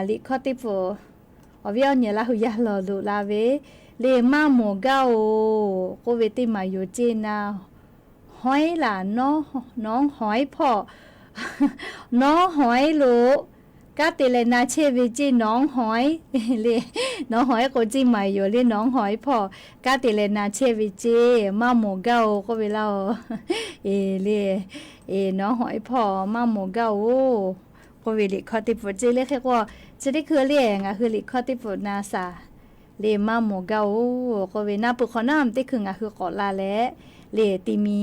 liꞈ hkawˇ teˇ pfuhˍ, awˬ viˉ awˬ nyi Laˇ hu yaˇ lawˬ loꞈ la ve le maˇ mawˬ gaˇ oˬ k'oˆ ve teˇ maˍ yoˬ ceˇ na. Hawˉ-iˉ laˬ, nawˉ hawˉ-iˉ hpawˇ, nawˉ hawˉ-iˉ lo kanˉ te leh na chehˇ ve ceˇ nawˉ hawˉ-iˉ le. Nawˉ hawˉ-iˉ k'o ceˇ maˍ yoˬ le nawˉ hawˉ-iˉ hpawˇ kanˉ te leh na chehˇ ve ceˇ maˇ mawˬ gaˇ oˬ k'oˆ ve laˇ oˬ. E le, nawˉ hawˉ-iˉ hpawˇ maˇ mawˬ gaˇ oˬ k'oˆ ve liꞈ hkawˇ teˇ pfuhˍ ceˇ le. Hk'e k'o, chi teˇ hkui le ngaˬ hui liꞈ hkawˇ teˇ pfuhˍ na shaˍ le maˇ mawˬ gaˇ oˬ k'oˆ ve naˆ pui hk'awꞈ naˆ teˇ hkui ngaˬ hui k'awꞈ la leh le ti mi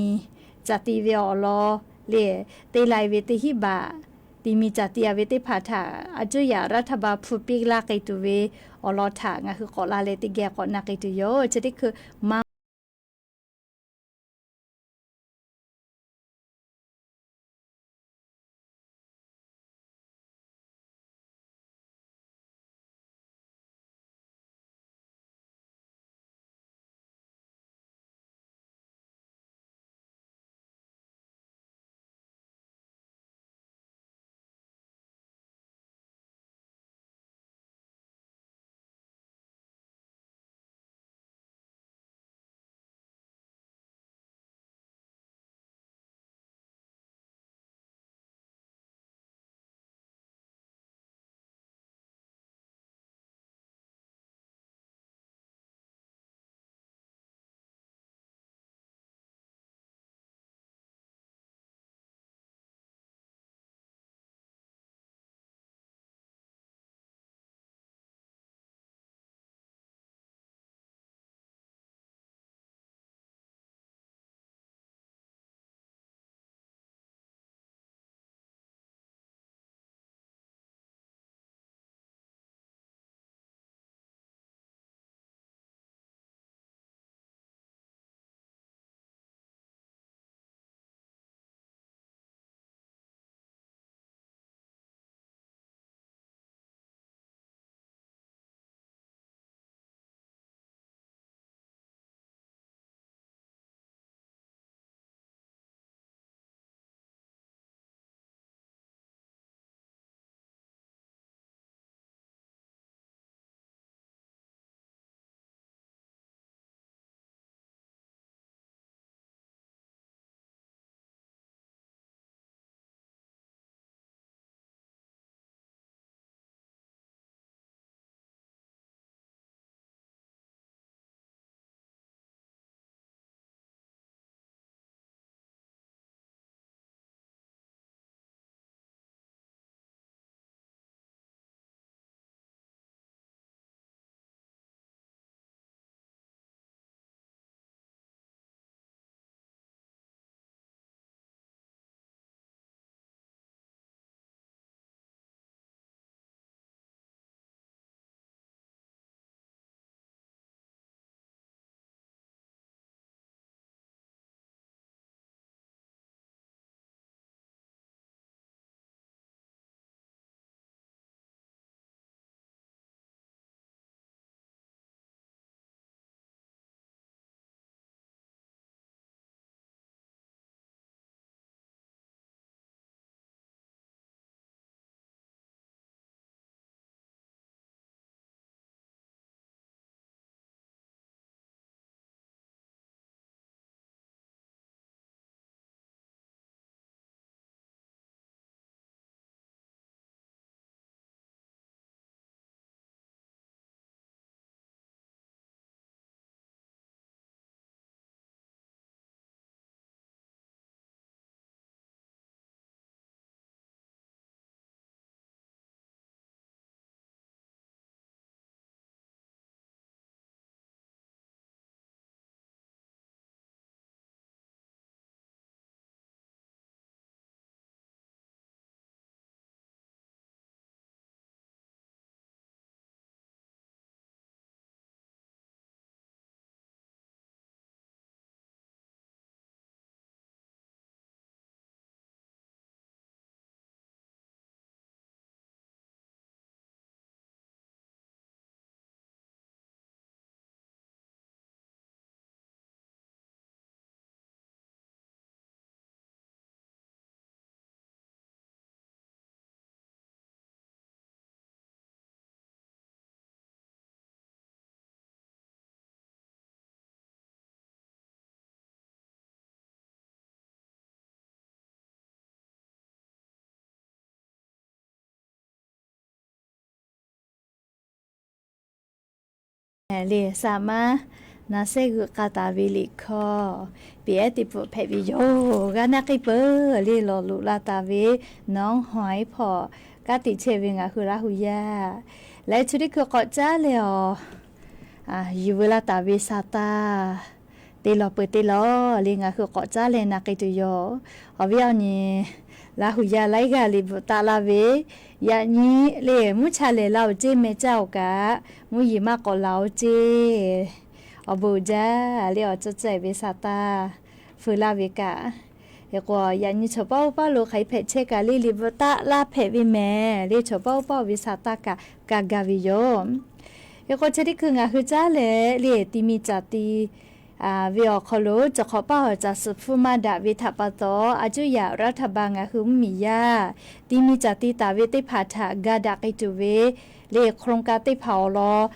caˬ ti ve awˬ lawn le te lai ve teˇ hinˉ baꞈ ti mi caˬ ti a ve teˇ hpaˍ htaꞈ a cuˇ yaꞈ รัฐบาล hpu piˇ laˇ k'ai tuˬ ve awˬ lawn htaꞈ ngaˬ hui k'awꞈ la leh teˇ geh k'awꞈ na k'ai tuˬ yoˬ. Chi teˇ hkui maˇ Lehˬ, saˍ maˇ na sehˉ g'euꞈ k'a taˍ ve liꞈ hkawˇ peˬ ehˉ teˇ pfuhˆ hpehꞈ ve yoˬ. G'a naˆ k'ai peuˬ. Lehˬ, lawˬ loꞈ la taˍ ve nawˉ hawˍ iˉ hpawˇ kanˉ te chehˇ ve ngaˬ hui Laˇ hu yaˇ leh chi teˇ hkui k'awꞈ caˉ leh awˬ yuˬ veu la taˍ ve saˍ taˇ te lawˬ peuˬ te lawˬ. Lehˬ, ngaˬ hui k'awꞈ caˉ leh na k'ai tuˬ yoˬ. Awˬ viˉ awˬ nyi, Laˇ hu yaˇ laiˉ g'aˇ liꞈ bvuhꞈ taˆ laˇ ve, yaꞈ nyi lehˬ mvuhˇ cha lehˬ la-oˬ ceˇ meh caˇ-oˬ kaꞈ, mvuhˇ yeˬ maˇ k'awꞈ laˬ-oˬ ceˇ. Awˬ bon jaˇ. Lehˬ, awˬ ceuˬ ceuˬ ve saˍ taˇ feu laˇ ve kaꞈ, hk'e k'o yaꞈ nyi chaw paˉ oˇ paˉ lo hk'aˬ hk'e hpehꞈ chehˇ kaꞈ lehˬ, liꞈ bvuhꞈ taˆ laˇ hpehꞈ ve mehˍ. Lehˬ, chaw paˉ oˇ paˉ ve saˍ taˇ kaꞈ ka gaˬ ve yoˬ. Hk'e k'o chi teˇ hkui ngaˬ hui caˉ leh lehˬ, ti mi caˬ ti ve awˬ hk'aw lo cawˬ hk'awꞈ paˇ awˬ caˬ suhˍ hpfuhˇ maˇ daꞈ ve htaꞈ pa taw, a cuˇ yaꞈ รัฐบาล ngaˬ hui mvuhˇ miˬ yaˇ ti mi caˬ ti taˍ ve teˇ hpaˍ htaꞈ ga daꞈ k'ai tuˬ ve lehˬ, โครงการ teˇ hpaˍ awˬ lawn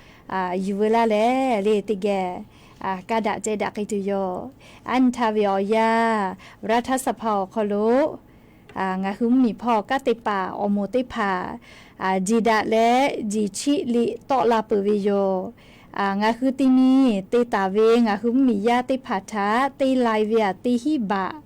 yuˬ veu laˇ leh lehˬ, teˇ geh ka daꞈ ceh daꞈ k'ai tuˬ yoˬ. Aˉ nyi htaˇ ve awˬ yanˇ, รัฐสภา awˬ hk'aw lo ngaˬ hui mvuhˇ miˬ hpawˇ kanˉ te paˍ awˬ moˍ teˇ hpaˍ jeˬ daꞈ leh jeˬ chiˆ liꞈ tawˆ la peuˬ ve yoˬ. Ngaˬ hui ti mi te taˍ ve ngaˬ hui mvuhˇ miˬ yaˇ teˇ hpaˍ htaꞈ te lai ve aꞈ teˇ hinˉ baꞈ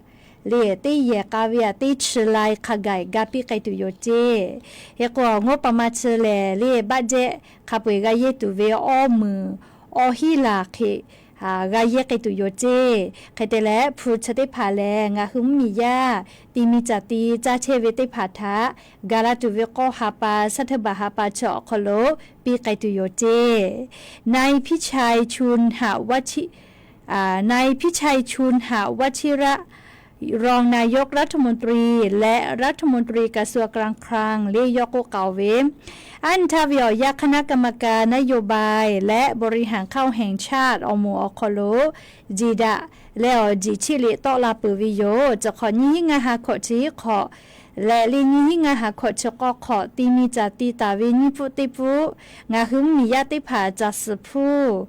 lehˬ, teˇ yehˬ k'a ve aꞈ teˇ chi lai hk'a gaˬ ga piˇ k'ai tuˬ yoˬ ceˇ. Hk'e k'o, งบประมาณ chi lehˬ lehˬ, บัตเจ็ต hk'a peu-eˬ g'a yehˇ tuˬ ve awˇ meunˍ awˇ hinˉ laˬ hk'e g'a yehˇ k'ai tuˬ yoˬ ceˇ. Hk'e te leh, hpu chi teˇ hpaˍ lehˬ, ngaˬ hui mvuhˇ miˬ yaˇ ti mi caˬ ti caˇ chehˇ ve teˇ hpaˍ htaꞈ ga la tuˬ ve k'awˇ ha pa, shaˉ hteˇ baˬ ha pa chi awˬ hk'aw lo piˇ k'ai tuˬ yoˬ ceˇ. นายพิชัย ชุนหวัชิ นายพิชัย ชุนหวัชิระ รองนายกรัฐมนตรี และรัฐมนตรีกระทรวงการคลัง lehˬ yawˇ k'oˆ k'aoˍ ve, aˉ nyi htaˇ ve awˬ yanˇ คณะกรรมการนโยบายและบริหารข้าวแห้งชาติ awˬ moˍ awˬ hk'aw lo jeˬ daꞈ leh awˬ jeˬ chiˆ liꞈ tawˆ la peuˬ ve yoˬ. Chi hk'awꞈ nyiˇ hinˉ ngaˇ ha hkawꞈ chi hk'awꞈ leh lehˬ, nyiˇ hinˉ ngaˇ ha hkawꞈ chi k'awˇ hk'awꞈ ti mi caˬ ti taˍ ve nyiˇ pfuhˆ teˇ pfuhˆ ngaˬ hui mvuhˇ miˬ yaˇ teˇ hpaˍ caˬ suhˍ hpfuhˇ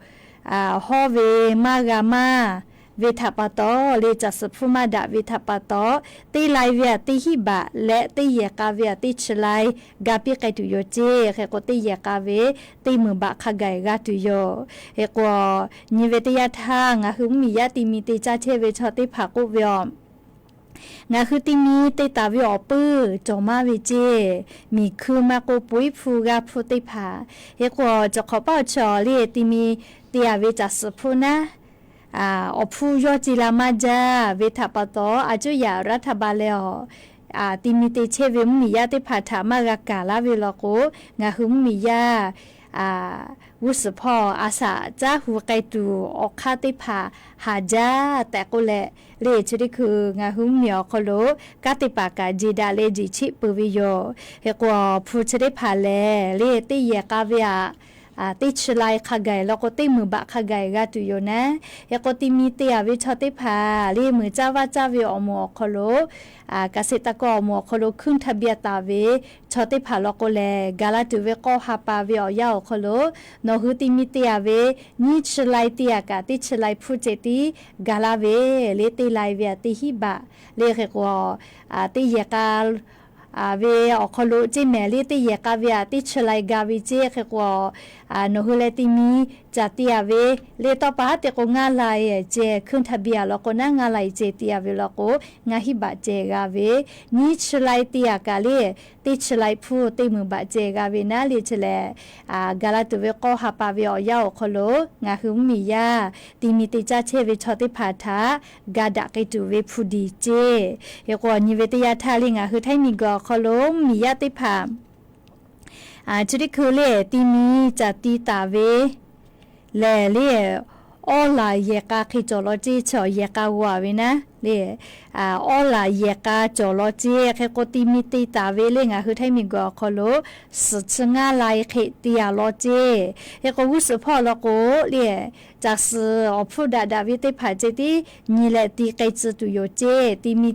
hawˇ ve maˇ g'a maˇ ve htaꞈ pa taw lehˬ, caˬ suhˍ hpfuhˇ maˇ daꞈ ve htaꞈ pa taw, teˇ lai ve aꞈ teˇ hinˉ baꞈ leh teˇ yehˬ k'a ve aꞈ teˇ chi lai ga piˇ k'ai tuˬ yoˬ ceˇ. Hk'e k'o, teˇ yehˬ k'a ve teˇ meunˍ baꞈ hk'a gaˬ g'a tuˬ yoˬ. Hk'e k'o, nyi ve teˇ yanˇ htaˇ ngaˬ hui mvuhˇ miˬ yaˇ ti mi te caˇ chehˇ ve chaw teˇ hpaˍ k'oˆ ve aˬ, ngaˬ hui ti mi te taˍ ve awˬ puiˇ cawˬ maˇ ve ceˇ, miˬ hkui maˇ k'o, puiˉ hpu g'aˇ hpu teˇ hpaˍ. Hk'e k'o, cawˬ hk'awꞈ paˇ awˬ chi awˬ lehˬ, ti mi te taˍ ve caˬ suhˍ hpfuhˇ naˉ, awˬ hpfuhˇ yawˇ ce la maˇ jaˇ ve htaꞈ pa taw, a cuˇ yaꞈ รัฐบาล lehˬ awˬ ti mi te chehˇ ve mvuhˇ miˬ yaˇ teˇ hpaˍ htaꞈ maˇ g'a kaˍ laˇ ve law k'o, ngaˬ hui mvuhˇ miˬ yaˇ g'uˇ suhˍ hpawˇ a shaꞈ caˉ hu k'ai tuˬ awˬ hk'aˇ teˇ hpaˍ haˍ jaˇ tehꞈ k'oˆ leh, lehˬ chi teˇ hkui ngaˬ hui mvuhˇ miˬ awˬ hk'aw lo kanˉ te paˍ kaꞈ jeˬ daꞈ leh jeˬ chiˆ peuˬ ve yoˬ. Hk'e k'o, hpu chi teˇ hpaˍ lehˬ lehˬ, teˇ yehˬ k'a ve aꞈ teˇ chi lai hk'a gaˬ law k'o, teˇ meunˍ baꞈ hk'a gaˬ g'a tuˬ yoˬ naˉ. Hk'e k'o, ti mi te taˍ ve chaw teˇ hpaˍ lehˬ, meuꞈ caˇ vaˇ caˇ ve awˬ moˍ awˬ hk'aw lo เกษตรกร awˬ moˍ awˬ hk'aw lo ขึ้นทะเบียน taˍ ve chaw teˇ hpaˍ law k'o lehˬ, ga laˇ tuˬ ve k'awˇ ha pa ve awˬ yanˇ awˬ hk'aw lo nawˬ hui ti mi te taˍ ve nyiˇ chi lai te taˍ kaꞈ teˇ chi lai hpfuhˇ ceh tiˉ ga laˇ ve lehˬ, teˇ lai ve aꞈ teˇ hinˉ baꞈ lehˬ. Hk'e k'o, teˇ yehˬ k'a ve awˬ hk'aw lo ceˇ mehˍ lehˬ, teˇ yehˬ k'a ve aꞈ teˇ chi lai ga ve ceˇ. Hk'e k'o, nawˬ hui leh ti mi caˬ te taˍ ve lehˬ, tawˇ pa haˉ te k'o ngaˇ lai ceh ขึ้นทะเบียน law k'o naˉ, ngaˇ lai ceh te taˍ ve law k'o, ngaˇ hinˉ baꞈ ceh g'a ve, nyiˇ chi lai te taˍ kaꞈ lehˬ, teˇ chi lai hpfuhˇ teˇ meunˍ baꞈ ceh g'a ve naˉ lehˬ. Chi lehˬ, ga laˇ tuˬ ve k'awˇ ha pa ve awˬ yanˇ awˬ hk'aw lo ngaˬ hui mvuhˇ miˬ yaˇ ti mi te caˇ chehˇ ve chaw teˇ hpaˍ htaꞈ ga daꞈ k'ai tuˬ ve hpu diˬ ceˇ. Hk'e k'o, nyi ve teˇ yanˇ htaˇ lehˬ, ngaˬ hui Htaiˇ miˬ guiˬ awˬ hk'aw lo mvuhˇ miˬ yaˇ teˇ hpaˍ chi teˇ hkui lehˬ, ti mi caˬ ti taˍ ve lehˬ lehˬ, awˇ laˬ yehˬ k'a hk'e cawˬ law ceˇ. Chi awˬ yehˬ k'a g'aw ve naˉ lehˬ, awˇ laˬ yehˬ k'a cawˬ law ceˇ. Hk'e k'o, ti mi te taˍ ve lehˬ, ngaˬ hui Htaiˇ miˬ guiˬ awˬ hk'aw lo suhˍ chi ngaˇ lai hk'e te taˍ law ceˇ. Hk'e k'o, g'uˇ suhˍ hpawˇ law k'o lehˬ, caˬ suhˍ awˬ hpfuhˇ daꞈ daꞈ ve teˇ hpaˍ ceh tiˉ nyi leh ti k'ai tcuh tuˬ yoˬ ceˇ. Ti mi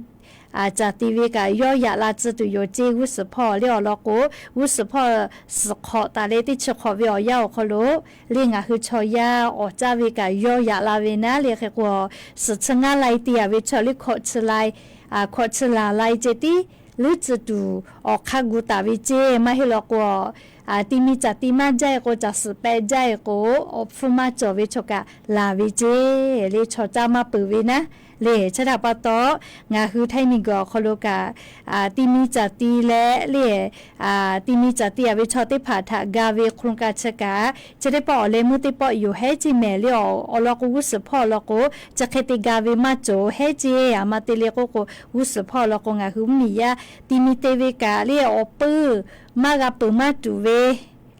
caˬ te ve kaꞈ yawˇ yaꞈ la tcuh tuˬ yoˬ ceˇ. G'uˇ suhˍ hpawˇ lehˬ awˬ lawn k'o, g'uˇ suhˍ hpawˇ suhˍ hk'awꞈ taˍ leh teˇ chi hk'awꞈ ve awˬ yanˇ awˬ hk'aw lo lehˬ, ngaˬ hui chaw yaˇ awˍ caˇ ve kaꞈ yawˇ yaꞈ la ve naˉ lehˬ. Hk'e k'o, suhˍ chi ngaˇ lai te taˍ ve chaw lehˬ, hkawꞈ chi lai, hkawꞈ chi laˬ lai ceh tiˉ leuˉ tcuh tuˬ awˬ hk'aˇ gu taˍ ve ceˇ. Maˇ heˆ law k'o, ti mi caˬ ti maˇ jaˇ-e k'o, caˬ suhˍ pehꞈ jaˇ-e k'o, awˬ hpfuhˇ maˇ cawˬ ve chaw kaꞈ laˬ ve ceˇ. Le chaw caˇ maˇ peuˬ ve naˉ le. Chi htaꞈ pa taw, ngaˬ hui Htaiˇ miˬguiˬ awˬ hk'aw lo kaꞈ, ti mi caˬ ti leh le, ti mi caˬ ti-a ve chaw teˇ hpaˍ htaꞈ ga ve โครงการ chi kaꞈ, chi teˇ pawˆ awˬ leh meuˇ teˇ pawˆ yoˬ hehˉ ceˇ mehˍ le. Awˬ lawn k'o, g'uˇ suhˍ hpawˇ awˬ lawn k'o, chi hk'e te ga ve maˇ cawˬ hehˉ ceˇ. Aˬ ma te le k'oˆ k'o, g'uˇ suhˍ hpawˇ awˬ lawn k'o, ngaˬ hui mvuhˇ miˬ yaˇ ti mi te ve kaꞈ le, awˬ peuˇ maˇ g'a peuˬ maˇ tuˬ ve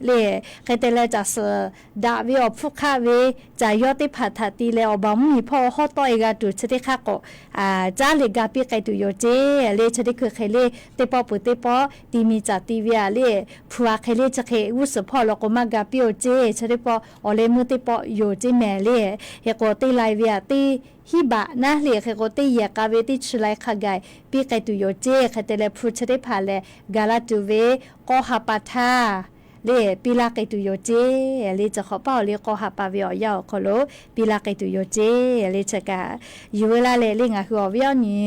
le. Hk'e te leh, caˬ suhˍ daꞈ ve awˬ hpfuhˇ hk'aˆ ve caˬ yawˇ teˇ hpaˍ htaꞈ ti leh, awˬ baˬ mvuhˇ miˬ hpawˇ hawˉ tawˆ-e g'a tuˬ chi teˇ hk'aˇ k'awꞈ caˉ leh ga piˇ k'ai tuˬ yoˬ ceˇ. Le chi teˇ hkui hk'e le, teˇ pawˆ peuˬ teˇ pawˆ ti mi caˬ ti ve-a le, hpu-a hk'e le chi hk'e g'uˇ suhˍ hpawˇ awˬ lawn k'o maˇ ga piˇ-oˬ ceˇ. Chi teˇ pawˆ awˬ leh meuˇ teˇ pawˆ yoˬ ceˇ mehˍ le. Hk'e k'o, teˇ lai ve-a teˇ hiˉ baꞈ naˉ le. Hk'e k'o, teˇ yehˬ k'a ve teˇ chi lai hk'a gaˬ piˇ k'ai tuˬ yoˬ ceˇ. Hk'e te leh, hpu chi teˇ hpaˍ lehˬ, gaˬ la tuˬ ve k'aw ha pa htaˇ le, piˇ laˇ k'ai tuˬ yoˬ ceˇ. Le chi hk'awꞈ paˇ awˬ le k'aw ha pa ve awˬ yanˇ awˬ hk'aw lo piˇ laˇ k'ai tuˬ yoˬ ceˇ. Le chi kaꞈ, yuˬ ve laˇ leh le, ngaˬ hui awˬ viˉ awˬ nyi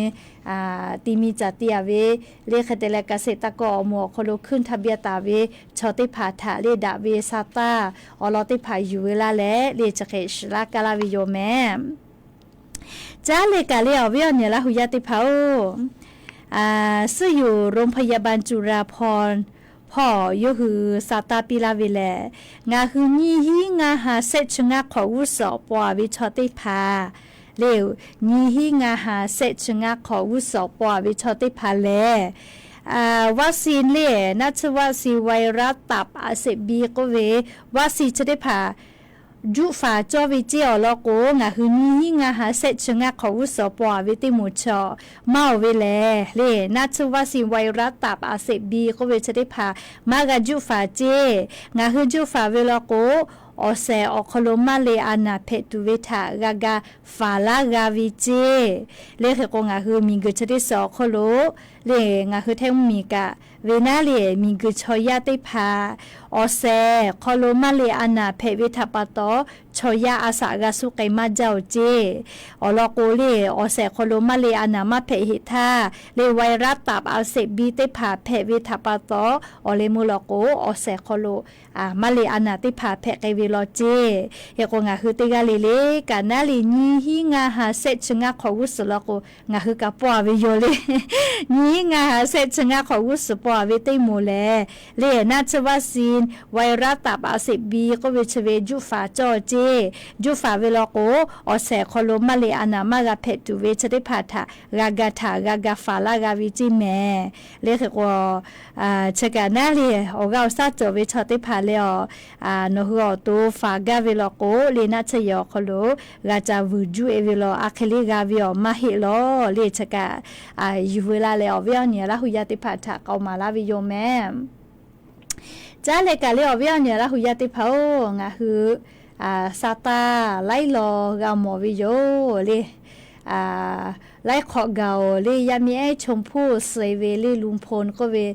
ti mi caˬ ti-a ve le, hk'e te leh เกษตรกร awˬ moˍ awˬ hk'aw lo hkunˇ htaˇ biˇ taˍ ve chaw teˇ hpaˍ htaꞈ le, daꞈ ve sa taˇ awˬ lawn teˇ hpaˍ yuˬ ve laˇ leh le, chi hk'e shiˍ laˇ kaˇ laˇ ve yoˬ mehˍ. Caˉ leh kaꞈ le, awˬ viˉ awˬ nyi Laˇ hu yaˇ teˇ hpaˍ-oˬ, suhˉ yoˬ โรงพยาบาลจุฬาภรณ์ hpawˇ yawˇ hui sa taˇ piˇ laˇ ve lehˬ, ngaˬ hui nyiˇ hinˉ ngaˇ ha shehˆ chi ngaˇ hk'awꞈ g'uˇ suhˍ awˬ paw-a ve chaw teˇ hpaˍ le, nyiˇ hinˉ ngaˇ ha shehˆ chi ngaˇ hk'awꞈ g'uˇ suhˍ awˬ paw-a ve chaw teˇ hpaˍ lehˬ, วัคซีน le, naˆ tsuhˇ วัคซีน ไวรัสตับอักเสบบี k'oˆ ve วัคซีน chi teˇ hpaˍ juˆ faˍ cawˇ ve ceˇ. Awˬ lawn k'o, ngaˬ hui nyiˇ hinˉ ngaˇ ha shehˆ chi ngaˇ hk'awꞈ g'uˇ suhˍ paw-a ve teˇ moˍ chaw maˇ-oˬ ve lehˬ le, naˆ tsuhˇ วัคซีน ไวรัสตับอักเสบบี k'oˆ ve chi teˇ hpaˍ maˇ g'a juˆ faˍ ceˇ. Ngaˬ hui juˆ faˍ ve law k'o, awˬ shehˍ awˬ hk'aw lo maˇ le a naˍ hpehꞈ tuˬ ve htaꞈ g'a ga faˍ laˇ g'a ve ceˇ. Le hk'e k'o, ngaˬ hui miˬguiˬ chi teˇ suhˍ awˬ hk'aw lo le, ngaˬ hui Htaiˇ mvuhˇ miˬ kaꞈ ve naˉ le, miˬguiˬ chaw yaˇ teˇ hpaˍ awˬ shehˍ hk'aw lo maˇ le a naˍ hpehꞈ ve htaꞈ pa taw, chaw yaˇ a shaꞈ g'a suh k'ai maˇ jaˇ-oˬ ceˇ. Awˬ lawn k'o le, awˬ shehˍ hk'aw lo maˇ le a naˍ maˇ hpehꞈ heˆ htaˇ le, ไวรัสตับอักเสบบี teˇ hpaˍ hpehꞈ ve htaꞈ pa taw, awˬ leh meuˇ law k'o, awˬ shehˍ hk'aw lo maˇ le a naˍ teˇ hpaˍ hpehꞈ k'ai ve law ceˇ. Hk'e k'o, ngaˬ hui teˇ g'aˇ le le kaꞈ naˉ le, nyiˇ hinˉ ngaˇ ha shehˆ chi ngaˇ hk'awꞈ g'uˇ suhˍ law k'o, ngaˬ hui kaꞈ paw-a ve yoˬ le. Nyiˇ hinˉ ngaˇ ha shehˆ chi ngaˇ hk'awꞈ g'uˇ suhˍ paw-a ve teˇ moˍ lehˬ le, naˆ tsuhˇ วัคซีน ไวรัสตับอักเสบบี k'oˆ ve chi ve juˆ faˍ cawˇ ceˇ. Juˆ faˍ ve law k'o, awˬ shehˍ hk'aw lo maˇ le a naˍ maˇ g'a hpehꞈ tuˬ ve chi teˇ hpaˍ htaꞈ g'a ga htaꞈ g'a ga faˍ laˇ g'a ve ceˇ mehˍ. Le hk'e k'o, chi kaꞈ naˉ le, awˬ g'aˇ awˬ shaˉ cawˬ ve chaw teˇ hpaˍ leh, nawˬ hui awˬ to faˍ gaˇ ve law k'o le, naˆ tsuhˇ yehˬ awˬ hk'aw lo g'a ca vuiˬ juˆ-e ve law, a hk'e le g'a ve awˬ maˇ heˆ law le. Chi kaꞈ yuˬ veu la leh, awˬ viˉ awˬ nyi Laˇ hu yaˇ teˇ hpaˍ htaꞈ k'aoˍ maˍ laˇ ve yoˬ mehˍ. Caˉ leh kaꞈ le, awˬ viˉ awˬ nyi Laˇ hu yaˇ teˇ hpaˍ-oˬ, ngaˬ hui sa taˇ laiˉ law g'a mawˬ ve yoˬ le. Laiˉ hk'awꞈ gaˬ-oˬ le, yaˇ miˇ ehˉ ชมพู่ suh-e ve le, ลุงพล k'oˆ ve,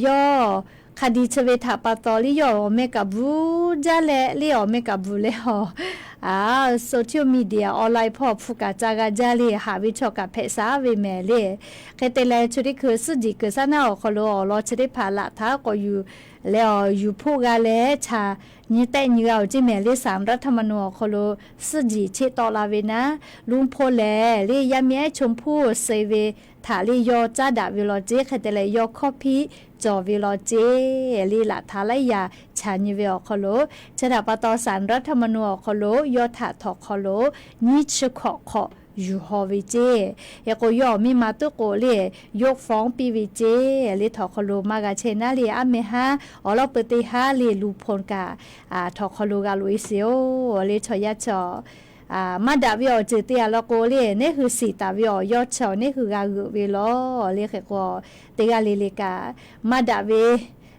yawˇ hk'a di chi ve htaꞈ pa taw le, yawˇ awˬ meh kaꞈ bvuhꞈ jaˇ leh le, awˬ meh kaꞈ bvuhꞈ leh awˬ social media online hpawˇ hpu kaꞈ ca g'a jaˇ le, haꞈ ve chaw kaꞈ hpehꞈ shaˍ ve mehˍ le. Hk'e te leh, chi teˇ hkui suhˉ jiˬ kuiˬ shaˉ naˉ awˬ hk'aw lo awˬ lawn chi teˇ hpaˍ laꞈ htaˇ k'awꞈ yuˬ leh awˬ yuˬ hpoˆ g'a leh, chaꞈ nyi tehˆ nyi g'a-oˬ ceˇ mehˍ le. ศาลรัฐธรรมนูญ awˬ hk'aw lo suhˉ jiˬ cheˆ tawˆ la ve naˉ, ลุงพล lehˬ le, yaˇ miˇ ehˉ ชมพู่ suh-e ve htaꞈ le yawˇ caˉ daꞈ ve law ceˇ. Hk'e te leh, yawˇ hkawˇ hpiˆ cawˬ ve law ceˇ le. Laꞈ htaˇ laiˉ yaꞈ chaꞈ nyi ve awˬ hk'aw lo, chi htaꞈ pa taw ศาลรัฐธรรมนูญ awˬ hk'aw lo yawˇ htaꞈ htawnˍ hk'aw lo nyiˇ chi hkawꞈ hk'awꞈ yuˬ haw ve ceˇ. Hk'e k'o, yawˇ awˬ miˇ ma tuˉ k'o le, ยกฟ้อง piˇ ve ceˇ le. Htawnˍ hk'aw lo maˇ g'a chehˇ naˉ le, aˉ meh haˉ awˬ lawˉ peu teˇ haˉ le, ลุงพล kaꞈ htawnˍ hk'aw lo g'a loꞈ-e sheˍ-oˬ le. Chaw yaˇ chaw maˇ daꞈ ve awˬ ceuˬ te-a law k'o le, neˉ hui shiˍ taˍ ve awˬ yawˇ chaw neˉ hui g'a g'euꞈ ve law le. Hk'e k'o, teˇ g'aˇ le le kaꞈ maˇ daꞈ ve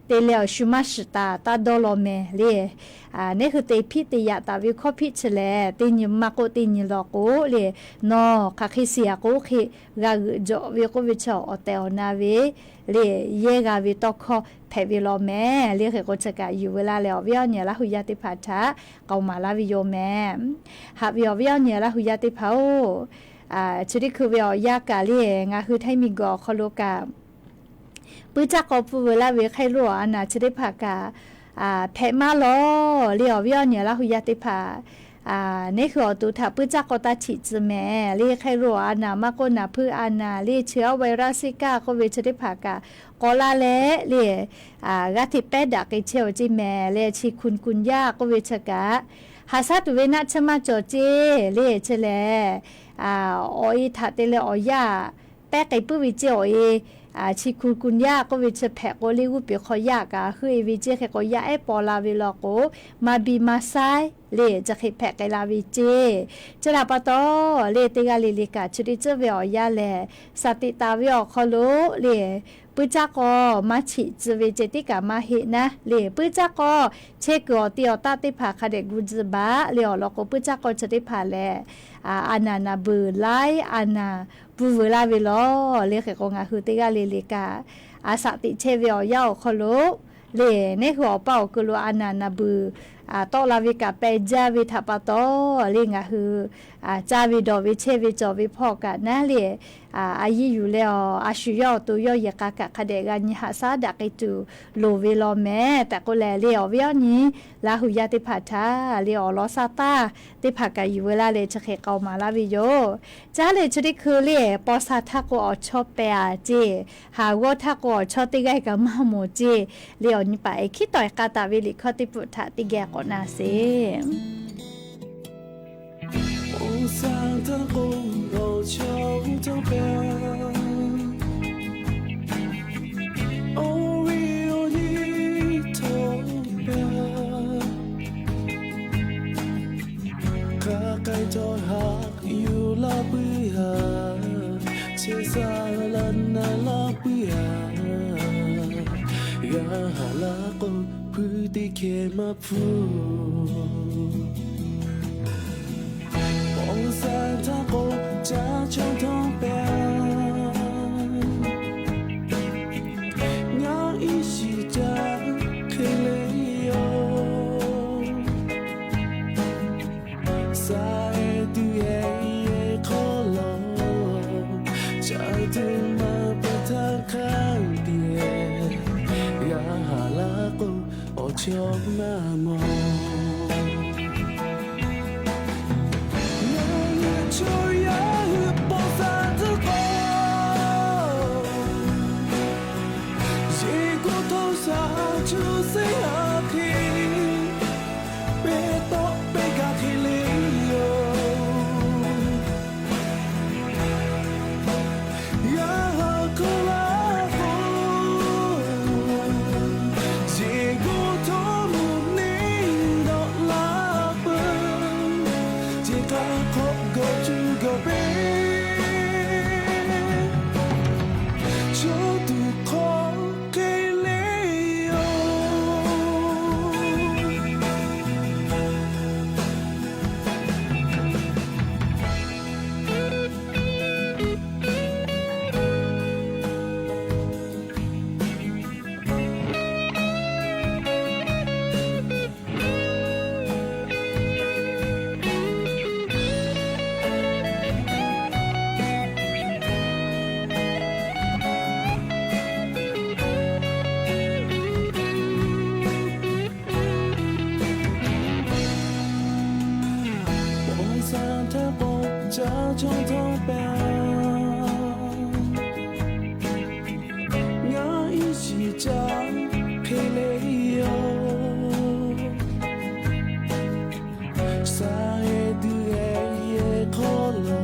te leh awˬ shu maˇ shiˍ taˍ taˇ dawˇ law mehˍ le. Neˉ hui te hpiˆ te yaꞈ taˍ ve hkawˇ hpiˆ chi lehˬ, teˇ nyi maˇ k'oˆ teˇ nyi law k'o le, nawˬ hk'aˬ hk'e shiˍ-a k'o, oˇ hk'e g'a g'euꞈ jawꞈ ve k'oˆ ve chi awˬ tehˬ awˬ na ve le, yehˇ g'a ve tawˇ hkawˇ hpehꞈ ve law mehˍ le. Hk'e k'o, chi kaꞈ yuˬ veu la leh, awˬ viˉ awˬ nyi Laˇ hu yaˇ teˇ hpaˍ htaꞈ k'aoˍ maˍ laˇ ve yoˬ mehˍ. Haꞈ ve awˬ viˉ awˬ nyi Laˇ hu yaˇ teˇ hpaˍ-oˬ, chi teˇ hkui ve awˬ yanˇ kaꞈ le, ngaˬ hui Htaiˇ miˬguiˬ awˬ hk'aw lo kaꞈ Puiˉ caˇ k'aw pfuhˇ veuˬ laˇ ve hk'e lo awˬ a naˍ chi teˇ hpaˍ kaꞈ hpehꞈ maˇ lawˬ le. Awˬ viˉ awˬ nyi Laˇ hu yaˇ teˇ hpaˍ, neˇ hui awˬ to htaꞈ puiˉ caˇ k'aw taˇ chiꞈ tcuh mehˍ le. Hk'e lo awˬ a naˍ maˇ k'oˆ naˍ hpuiˇ a naˍ le chi awˬ virus kaˇ k'oˆ ve chi teˇ hpaˍ kaꞈ k'aw laˇ leh le, g'aˇ hteꞈ pehˉ daꞈ k'ai chehˇ awˬ ceˇ mehˍ le. Chi chikungunya k'oˆ ve chi kaꞈ haꞈ shaˉ tuˬ ve naˆ tsuhˇ maˇ cawˬ ceˇ le. Chi lehˬ, awˬ e htaꞈ te leh awˬ yaˇ pehˉ k'ai puiˉ ve ceˇ awˬ e. Chi chikungunya k'oˆ ve chi hpehꞈ k'o le g'uˇ peˬ hk'aw yaˇ kaꞈ heuˆ e ve ceˇ. Hk'e k'o yaˇ ehˉ paw la ve law k'o, maˇ biˇ maˇ saiˉ le chi hk'e hpehꞈ k'ai la ve ceˇ. Chi htaꞈ pa taw le teˇ g'aˇ le le kaꞈ chi teˇ tcuhˉ ve awˬ yanˇ lehˬ, shaˍ tiꞈ taˍ ve awˬ hk'aw lo le puiˉ caˇ k'aw maˇ chiꞈ tcuh ve ceh tiˉ kaꞈ maˇ heˆ naˉ le. Puiˉ caˇ k'aw chehˇ kuiˬ awˬ te awˬ taˆ teˇ hpaˍ hk'a dehꞈ gu tcuh baˬ le. Awˬ lawn k'o puiˉ caˇ k'aw chi teˇ hpaˍ lehˬ, a naˍ naˍ beuˬ laiˉ a naˍ pfuhˇ veuˬ laˇ ve lawˬ le. Hk'e k'o ngaˬ hui teˇ g'aˇ le le kaꞈ, a shaꞈ teꞈ chehˇ ve awˬ yanˇ awˬ hk'aw lo le, neˇ hui awˬ paˇ awˬ keu lo a naˍ naˍ beuˬ tawˆ la ve kaꞈ peh jaˇ ve htaꞈ pa taw le ngaˬ hui caˇ ve dawˬ ve chehˇ ve cawˬ ve hpawˇ kaꞈ naˉ le, a yiˇ yuˬ leh awˬ a shu yawˇ awˬ to yawˇ yehˬ k'a kaꞈ hk'a dehꞈ g'a nyi haꞈ shaˉ daꞈ k'ai tuˬ loˍ ve law mehˍ tehꞈ k'oˆ leh le. Awˬ viˉ awˬ nyi Laˇ hu yaˇ teˇ hpaˍ htaꞈ le awˬ lawn shaˉ taˇ teˇ hpaˍ kaꞈ yuˬ veu laˇ leh chi hk'e k'aoˍ maˍ laˇ ve yoˬ. Caˉ leh chi teˇ hkui le paw sha htaˇ k'o awˬ chawˇ pehˍ a ceˇ, haˍ g'awˇ htaˇ k'o awˬ chawˇ teˇ g'aˇ kaꞈ maˇ mawˬ ceˇ le. Awˬ nyi paˍ e hkiˉ tawˍ e k'a taˍ ve liꞈ hkawˇ teˇ pfuhˍ htaꞈ teˇ geh k'awꞈ na sheˍ. Awˬ sha htaˇ k'o awˬ chawˇ htaˇ pehˍ, awˬ viˉ awˬ nyi htaꞈ pehˍ, hk'a k'ai htawˇ haꞈ yuˬ laˇ puiˉ a, chehˇ sha laˇ na laˇ puiˉ a, g'a haˍ laˇ k'o hpuiˇ teˇ hkeh maˇ hpfuhˇ. Awˬ sha htaˇ k'o caˇ chawˇ htaˇ pehˍ, ngaˬ iˉ shiˍ caˇ hk'e le yoˬ. Sha e tuˬ e e hk'aw lo, caˇ tuˬ maˇ peuˬ htaˇ hk'aˇ tiˉ, g'a haˍ laˇ k'o awˬ chawˇ maˇ mawˬ. Ngaˬ hui chaw yaˇ hui paw sha tcuhˉ k'o, yeˬ k'o htawˇ sha chu seˉ a hk'e, pehˇ tawˆ pehˇ gaˬ hk'e le yoˬ. Yaˇ ha hk'aˇ laˇ k'o, yeˬ k'o htawˇ mvuhˇ neˇ dawˆ laˇ peuˬ, ceˬ k'a hk'awꞈ gawˬ cuˇ gawˬ peˇ, chaw tuˬ hk'aw hk'e le yoˬ. Paw sha htaˇ k'o caˇ chawˇ htaˇ pehˍ, ngaˬ iˉ shiˍ caˇ hk'e le yoˬ. Sha e tuˬ e e hk'aw lo,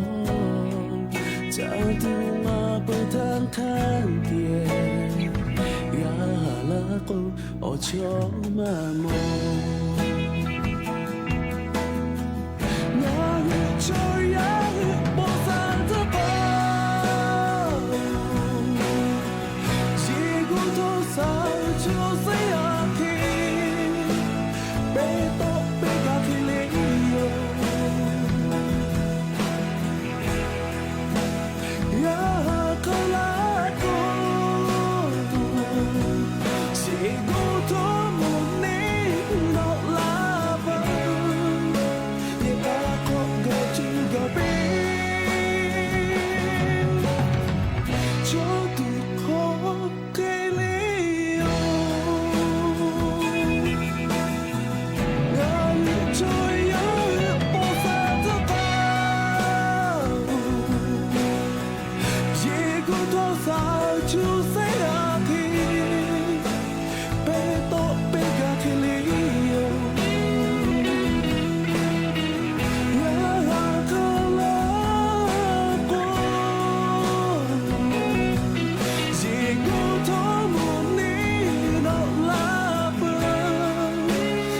caˇ tuˬ maˇ peuˬ htaˇ hk'aˇ tiˉ, g'a haˍ laˇ k'o awˬ chawˇ maˇ mawˬ. Ngaˬ hui chaw yaˇ hui paw sha tcuhˉ k'o, yeˬ k'o htawˇ sha chu seˉ a hk'e, pehˇ tawˆ pehˇ gaˬ hk'e le yoˬ. Yaˇ ha hk'aˇ laˇ k'o, yeˬ k'o htawˇ mvuhˇ neˇ dawˆ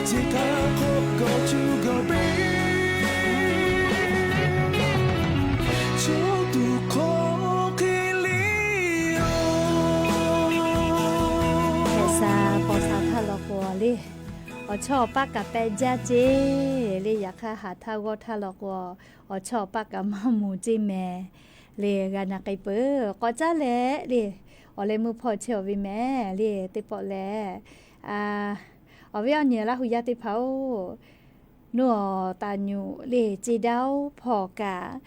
Chi htaꞈ k'awꞈ gawˬ cuˇ gawˬ piˇ, chaw tuˬ hk'aw hk'e le yoˬ. Hehꞈ sha paw sha htaˇ law k'o le, awˬ chawˇ awˬ paˇ kaꞈ pehꞈ jaˇ ceˇ le. Yaꞈ hk'aˇ, haˍ htaˇ g'awˇ htaˇ law k'o, awˬ chawˇ awˬ paˇ kaꞈ maˇ mawˬ ceˇ mehˍ le. G'a na k'ai peuˬ. K'awꞈ caˉ leh le, awˬ leh meuˇ hpawˇ chehˇ awˬ ve mehˍ le. Teˇ pawˆ lehˬ, awˬ viˉ awˬ nyi Laˇ hu yaˇ teˇ hpaˍ-oˬ, nawˬ taˍ nyuꞈ le, ceˇ daˇ-oˬ hpawˇ kaꞈ,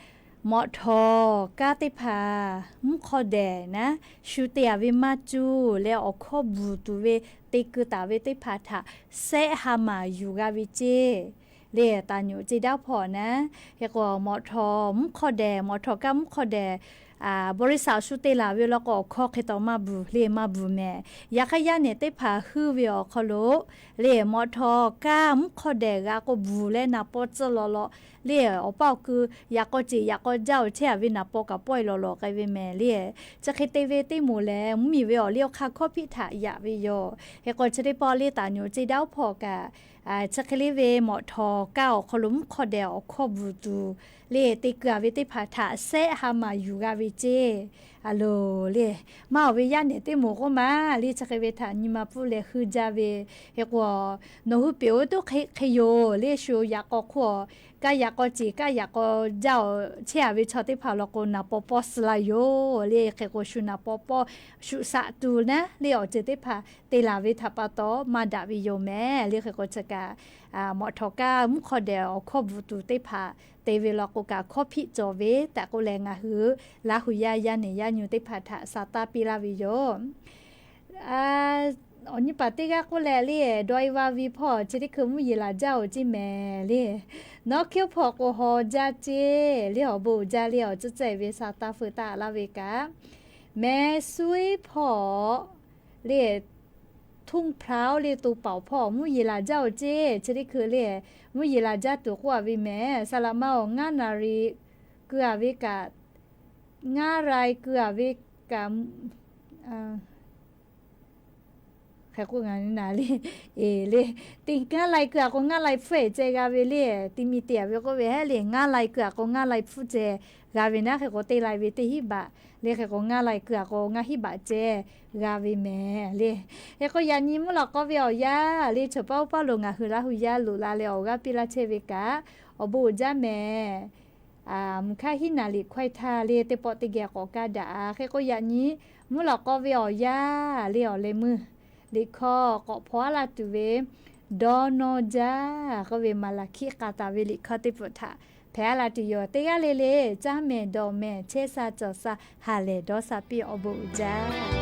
mawꞈ htawˍ kaˇ teˇ hpaˍ mvuhˇ hk'aw dehꞈ naˉ shu te-a ve maˇ cuˇ leh, awˬ hkawˇ bvuhˬ tuˬ ve te keu taˍ ve teˇ hpaˍ htaꞈ sehˆ ha maˍ yuˬ g'a ve ceˇ le. Taˍ nyuꞈ ceˇ daˇ hpawˇ naˉ, hk'e k'o mawꞈ htawˍ mvuhˇ hk'aw dehꞈ, mawꞈ htawˍ kaˇ mvuhˇ hk'aw dehꞈ บริษัท shu te laˬ ve law k'o, awˬ hkawˇ hk'e taw maˇ bvuhˬ le, maˇ bvuhˬ mehˍ. Yaꞈ hk'aˇ, yaˇ nehˬ teˇ hpaˍ heuˆ ve awˬ hk'aw lo le, mawꞈ htawˍ kaˇ mvuhˇ hk'aw dehꞈ g'a k'o bvuhˬ leh naˍ paw tcuhˇ lawꞈ lawꞈ le, awˬ paˇ awˬ kui yaꞈ k'aw ceˬ yaꞈ k'aw jaˇ-oˬ chehˇ-a ve naˍ paw kaꞈ pawehˇ lawꞈ lawꞈ k'ai ve mehˍ le. Chi hk'e te ve teˇ moˍ lehˬ, mvuhˇmiˬ ve awˬ liˇ awˬ hk'aˇ hkawˇ hpiˆ htaꞈ yaꞈ ve yoˬ. Hk'e k'o, chi teˇ pawˆ le taˍ nyuꞈ ceˇ daˇ-oˬ hpawˇ kaꞈ, chi hk'e le ve mawꞈ htawˍ kaˇ awˬ hk'aw lo mvuhˇ hk'aw dehꞈ awˬ hkawˇ bvuhˬ tuˬ le, te keu-a ve teˇ hpaˍ htaꞈ sehˆ ha maˍ yuˬ g'a ve ceˇ. A loˬ le, maˇ awˬ ve yaˇ nehˬ teˇ moˍ k'oˆ ma le, chi hk'e ve htaꞈ nyi ma pfuhˇ leh heuˆ jaˇ ve. Hk'e k'o, nawˬ hui peꞈ-oˬ ve toˇ hk'e yoˬ le, shu yaꞈ k'aw hk'oˆ-a, kaˇ yaꞈ k'aw ceˬ kaˇ yaꞈ k'aw jaˇ-oˬ chehˇ-a ve chaw teˇ hpaˍ law k'o, naˍ paw pawˇ suh la yoˬ le. Hk'e k'o, shu naˍ paw pawˇ shuꞈ shaꞈ tuˬ naˉ le, awˬ ceuˬ teˇ hpaˍ te laˬ ve htaꞈ pa taw maˇ daꞈ ve yoˬ mehˍ le. Hk'e k'o, chi kaꞈ mawꞈ htawˍ kaˇ mvuhˇ hk'aw dehꞈ awˬ hkawˇ bvuhˬ tuˬ teˇ hpaˍ te ve law k'o kaꞈ, hkawˇ hpiˆ cawˬ ve tehꞈ k'oˆ leh, ngaˬ hui Laˇ hu yaˇ yaˇ nehˬ yaˇ nyu teˇ hpaˍ htaꞈ sa taˇ piˇ laˇ ve yoˬ. Awˬ nyi paˍ teˇ g'aˇ k'oˆ leh le, driver ve hpawˇ chi teˇ hkui mvuhˇ yeˬ laˬ jaˇ-oˬ ceˇ mehˍ le. Nawˉ hkiˉ hpawˇ k'o haw jaˇ ceˇ le, awˬ bon uiˍ jaˇ le. Awˬ cuˇ cehˇ ve sa taˇ feu taˇ laˇ ve kaꞈ, meh suiˉ hpawˇ le, ทุ่งพร้าว le, to paoˍ hpawˇ mvuhˇ yeˬ laˬ jaˇ-oˬ ceˇ. Chi teˇ hkui le, mvuhˇ yeˬ laˬ jaˇ tuˬ k'oˆ-a ve mehˍ. Saˍ laꞈ ma-oˬ, ngaˇ naˍ riˍ keu-a ve kaꞈ, ngaˇ lai keu-a ve kaꞈ, hk'e k'o ngaˬ naˍ le, e le, teˇ ngaˇ lai keu-a k'o ngaˇ lai hpfuhˇ-e ceh g'a ve le. Teˇ miˬ te-a ve k'oˆ ve heˆ le, ngaˇ lai keu-a k'o ngaˇ lai hpfuhˇ ceh g'a ve naˉ. Hk'e k'o, teˇ lai ve teˇ hiˉ baꞈ le, hk'e k'o ngaˇ lai keu-a k'o ngaˇ hiˉ baꞈ ceh g'a ve mehˍ le. Hk'e k'o, yaꞈ nyi mvuhˇ lawꞈ k'aw ve awˬ yanˇ le, chaw paˉ oˇ paˉ lo ngaˬ hui Laˇ hu yaˇ loꞈ la leh awˬ g'aˇ piˇ laˇ chehˇ ve kaꞈ, awˬ bon uiˍ jaˇ mehˍ. Mvuhˇ hkaˇ hiˉ naˍ liꞈ hkawehˇ htaˇ le, teˇ pawˆ teˇ geh k'awꞈ kaˇ daꞈ. Hk'e k'o, yaꞈ nyi mvuhˇ lawꞈ k'aw ve awˬ yanˇ le, awˬ leh meuˇ liꞈ hkawˇ k'awꞈ hpaw-a laˇ tuˬ ve, dawˇ nawˇ jaˇ k'oˆ ve Maˍlaˍhkiˆ k'a taˍ ve liꞈ hkawˇ teˇ pawˆ htaꞈ hpehꞈ-a laˇ tuˬ yoˬ. Teˇ g'aˇ le le caˇ mehˍ dawˬ mehˍ chehˇ sha cawˬ sha ha lehˬ dawˇ sha piˇ, awˬ bon uiˍ jaˇ.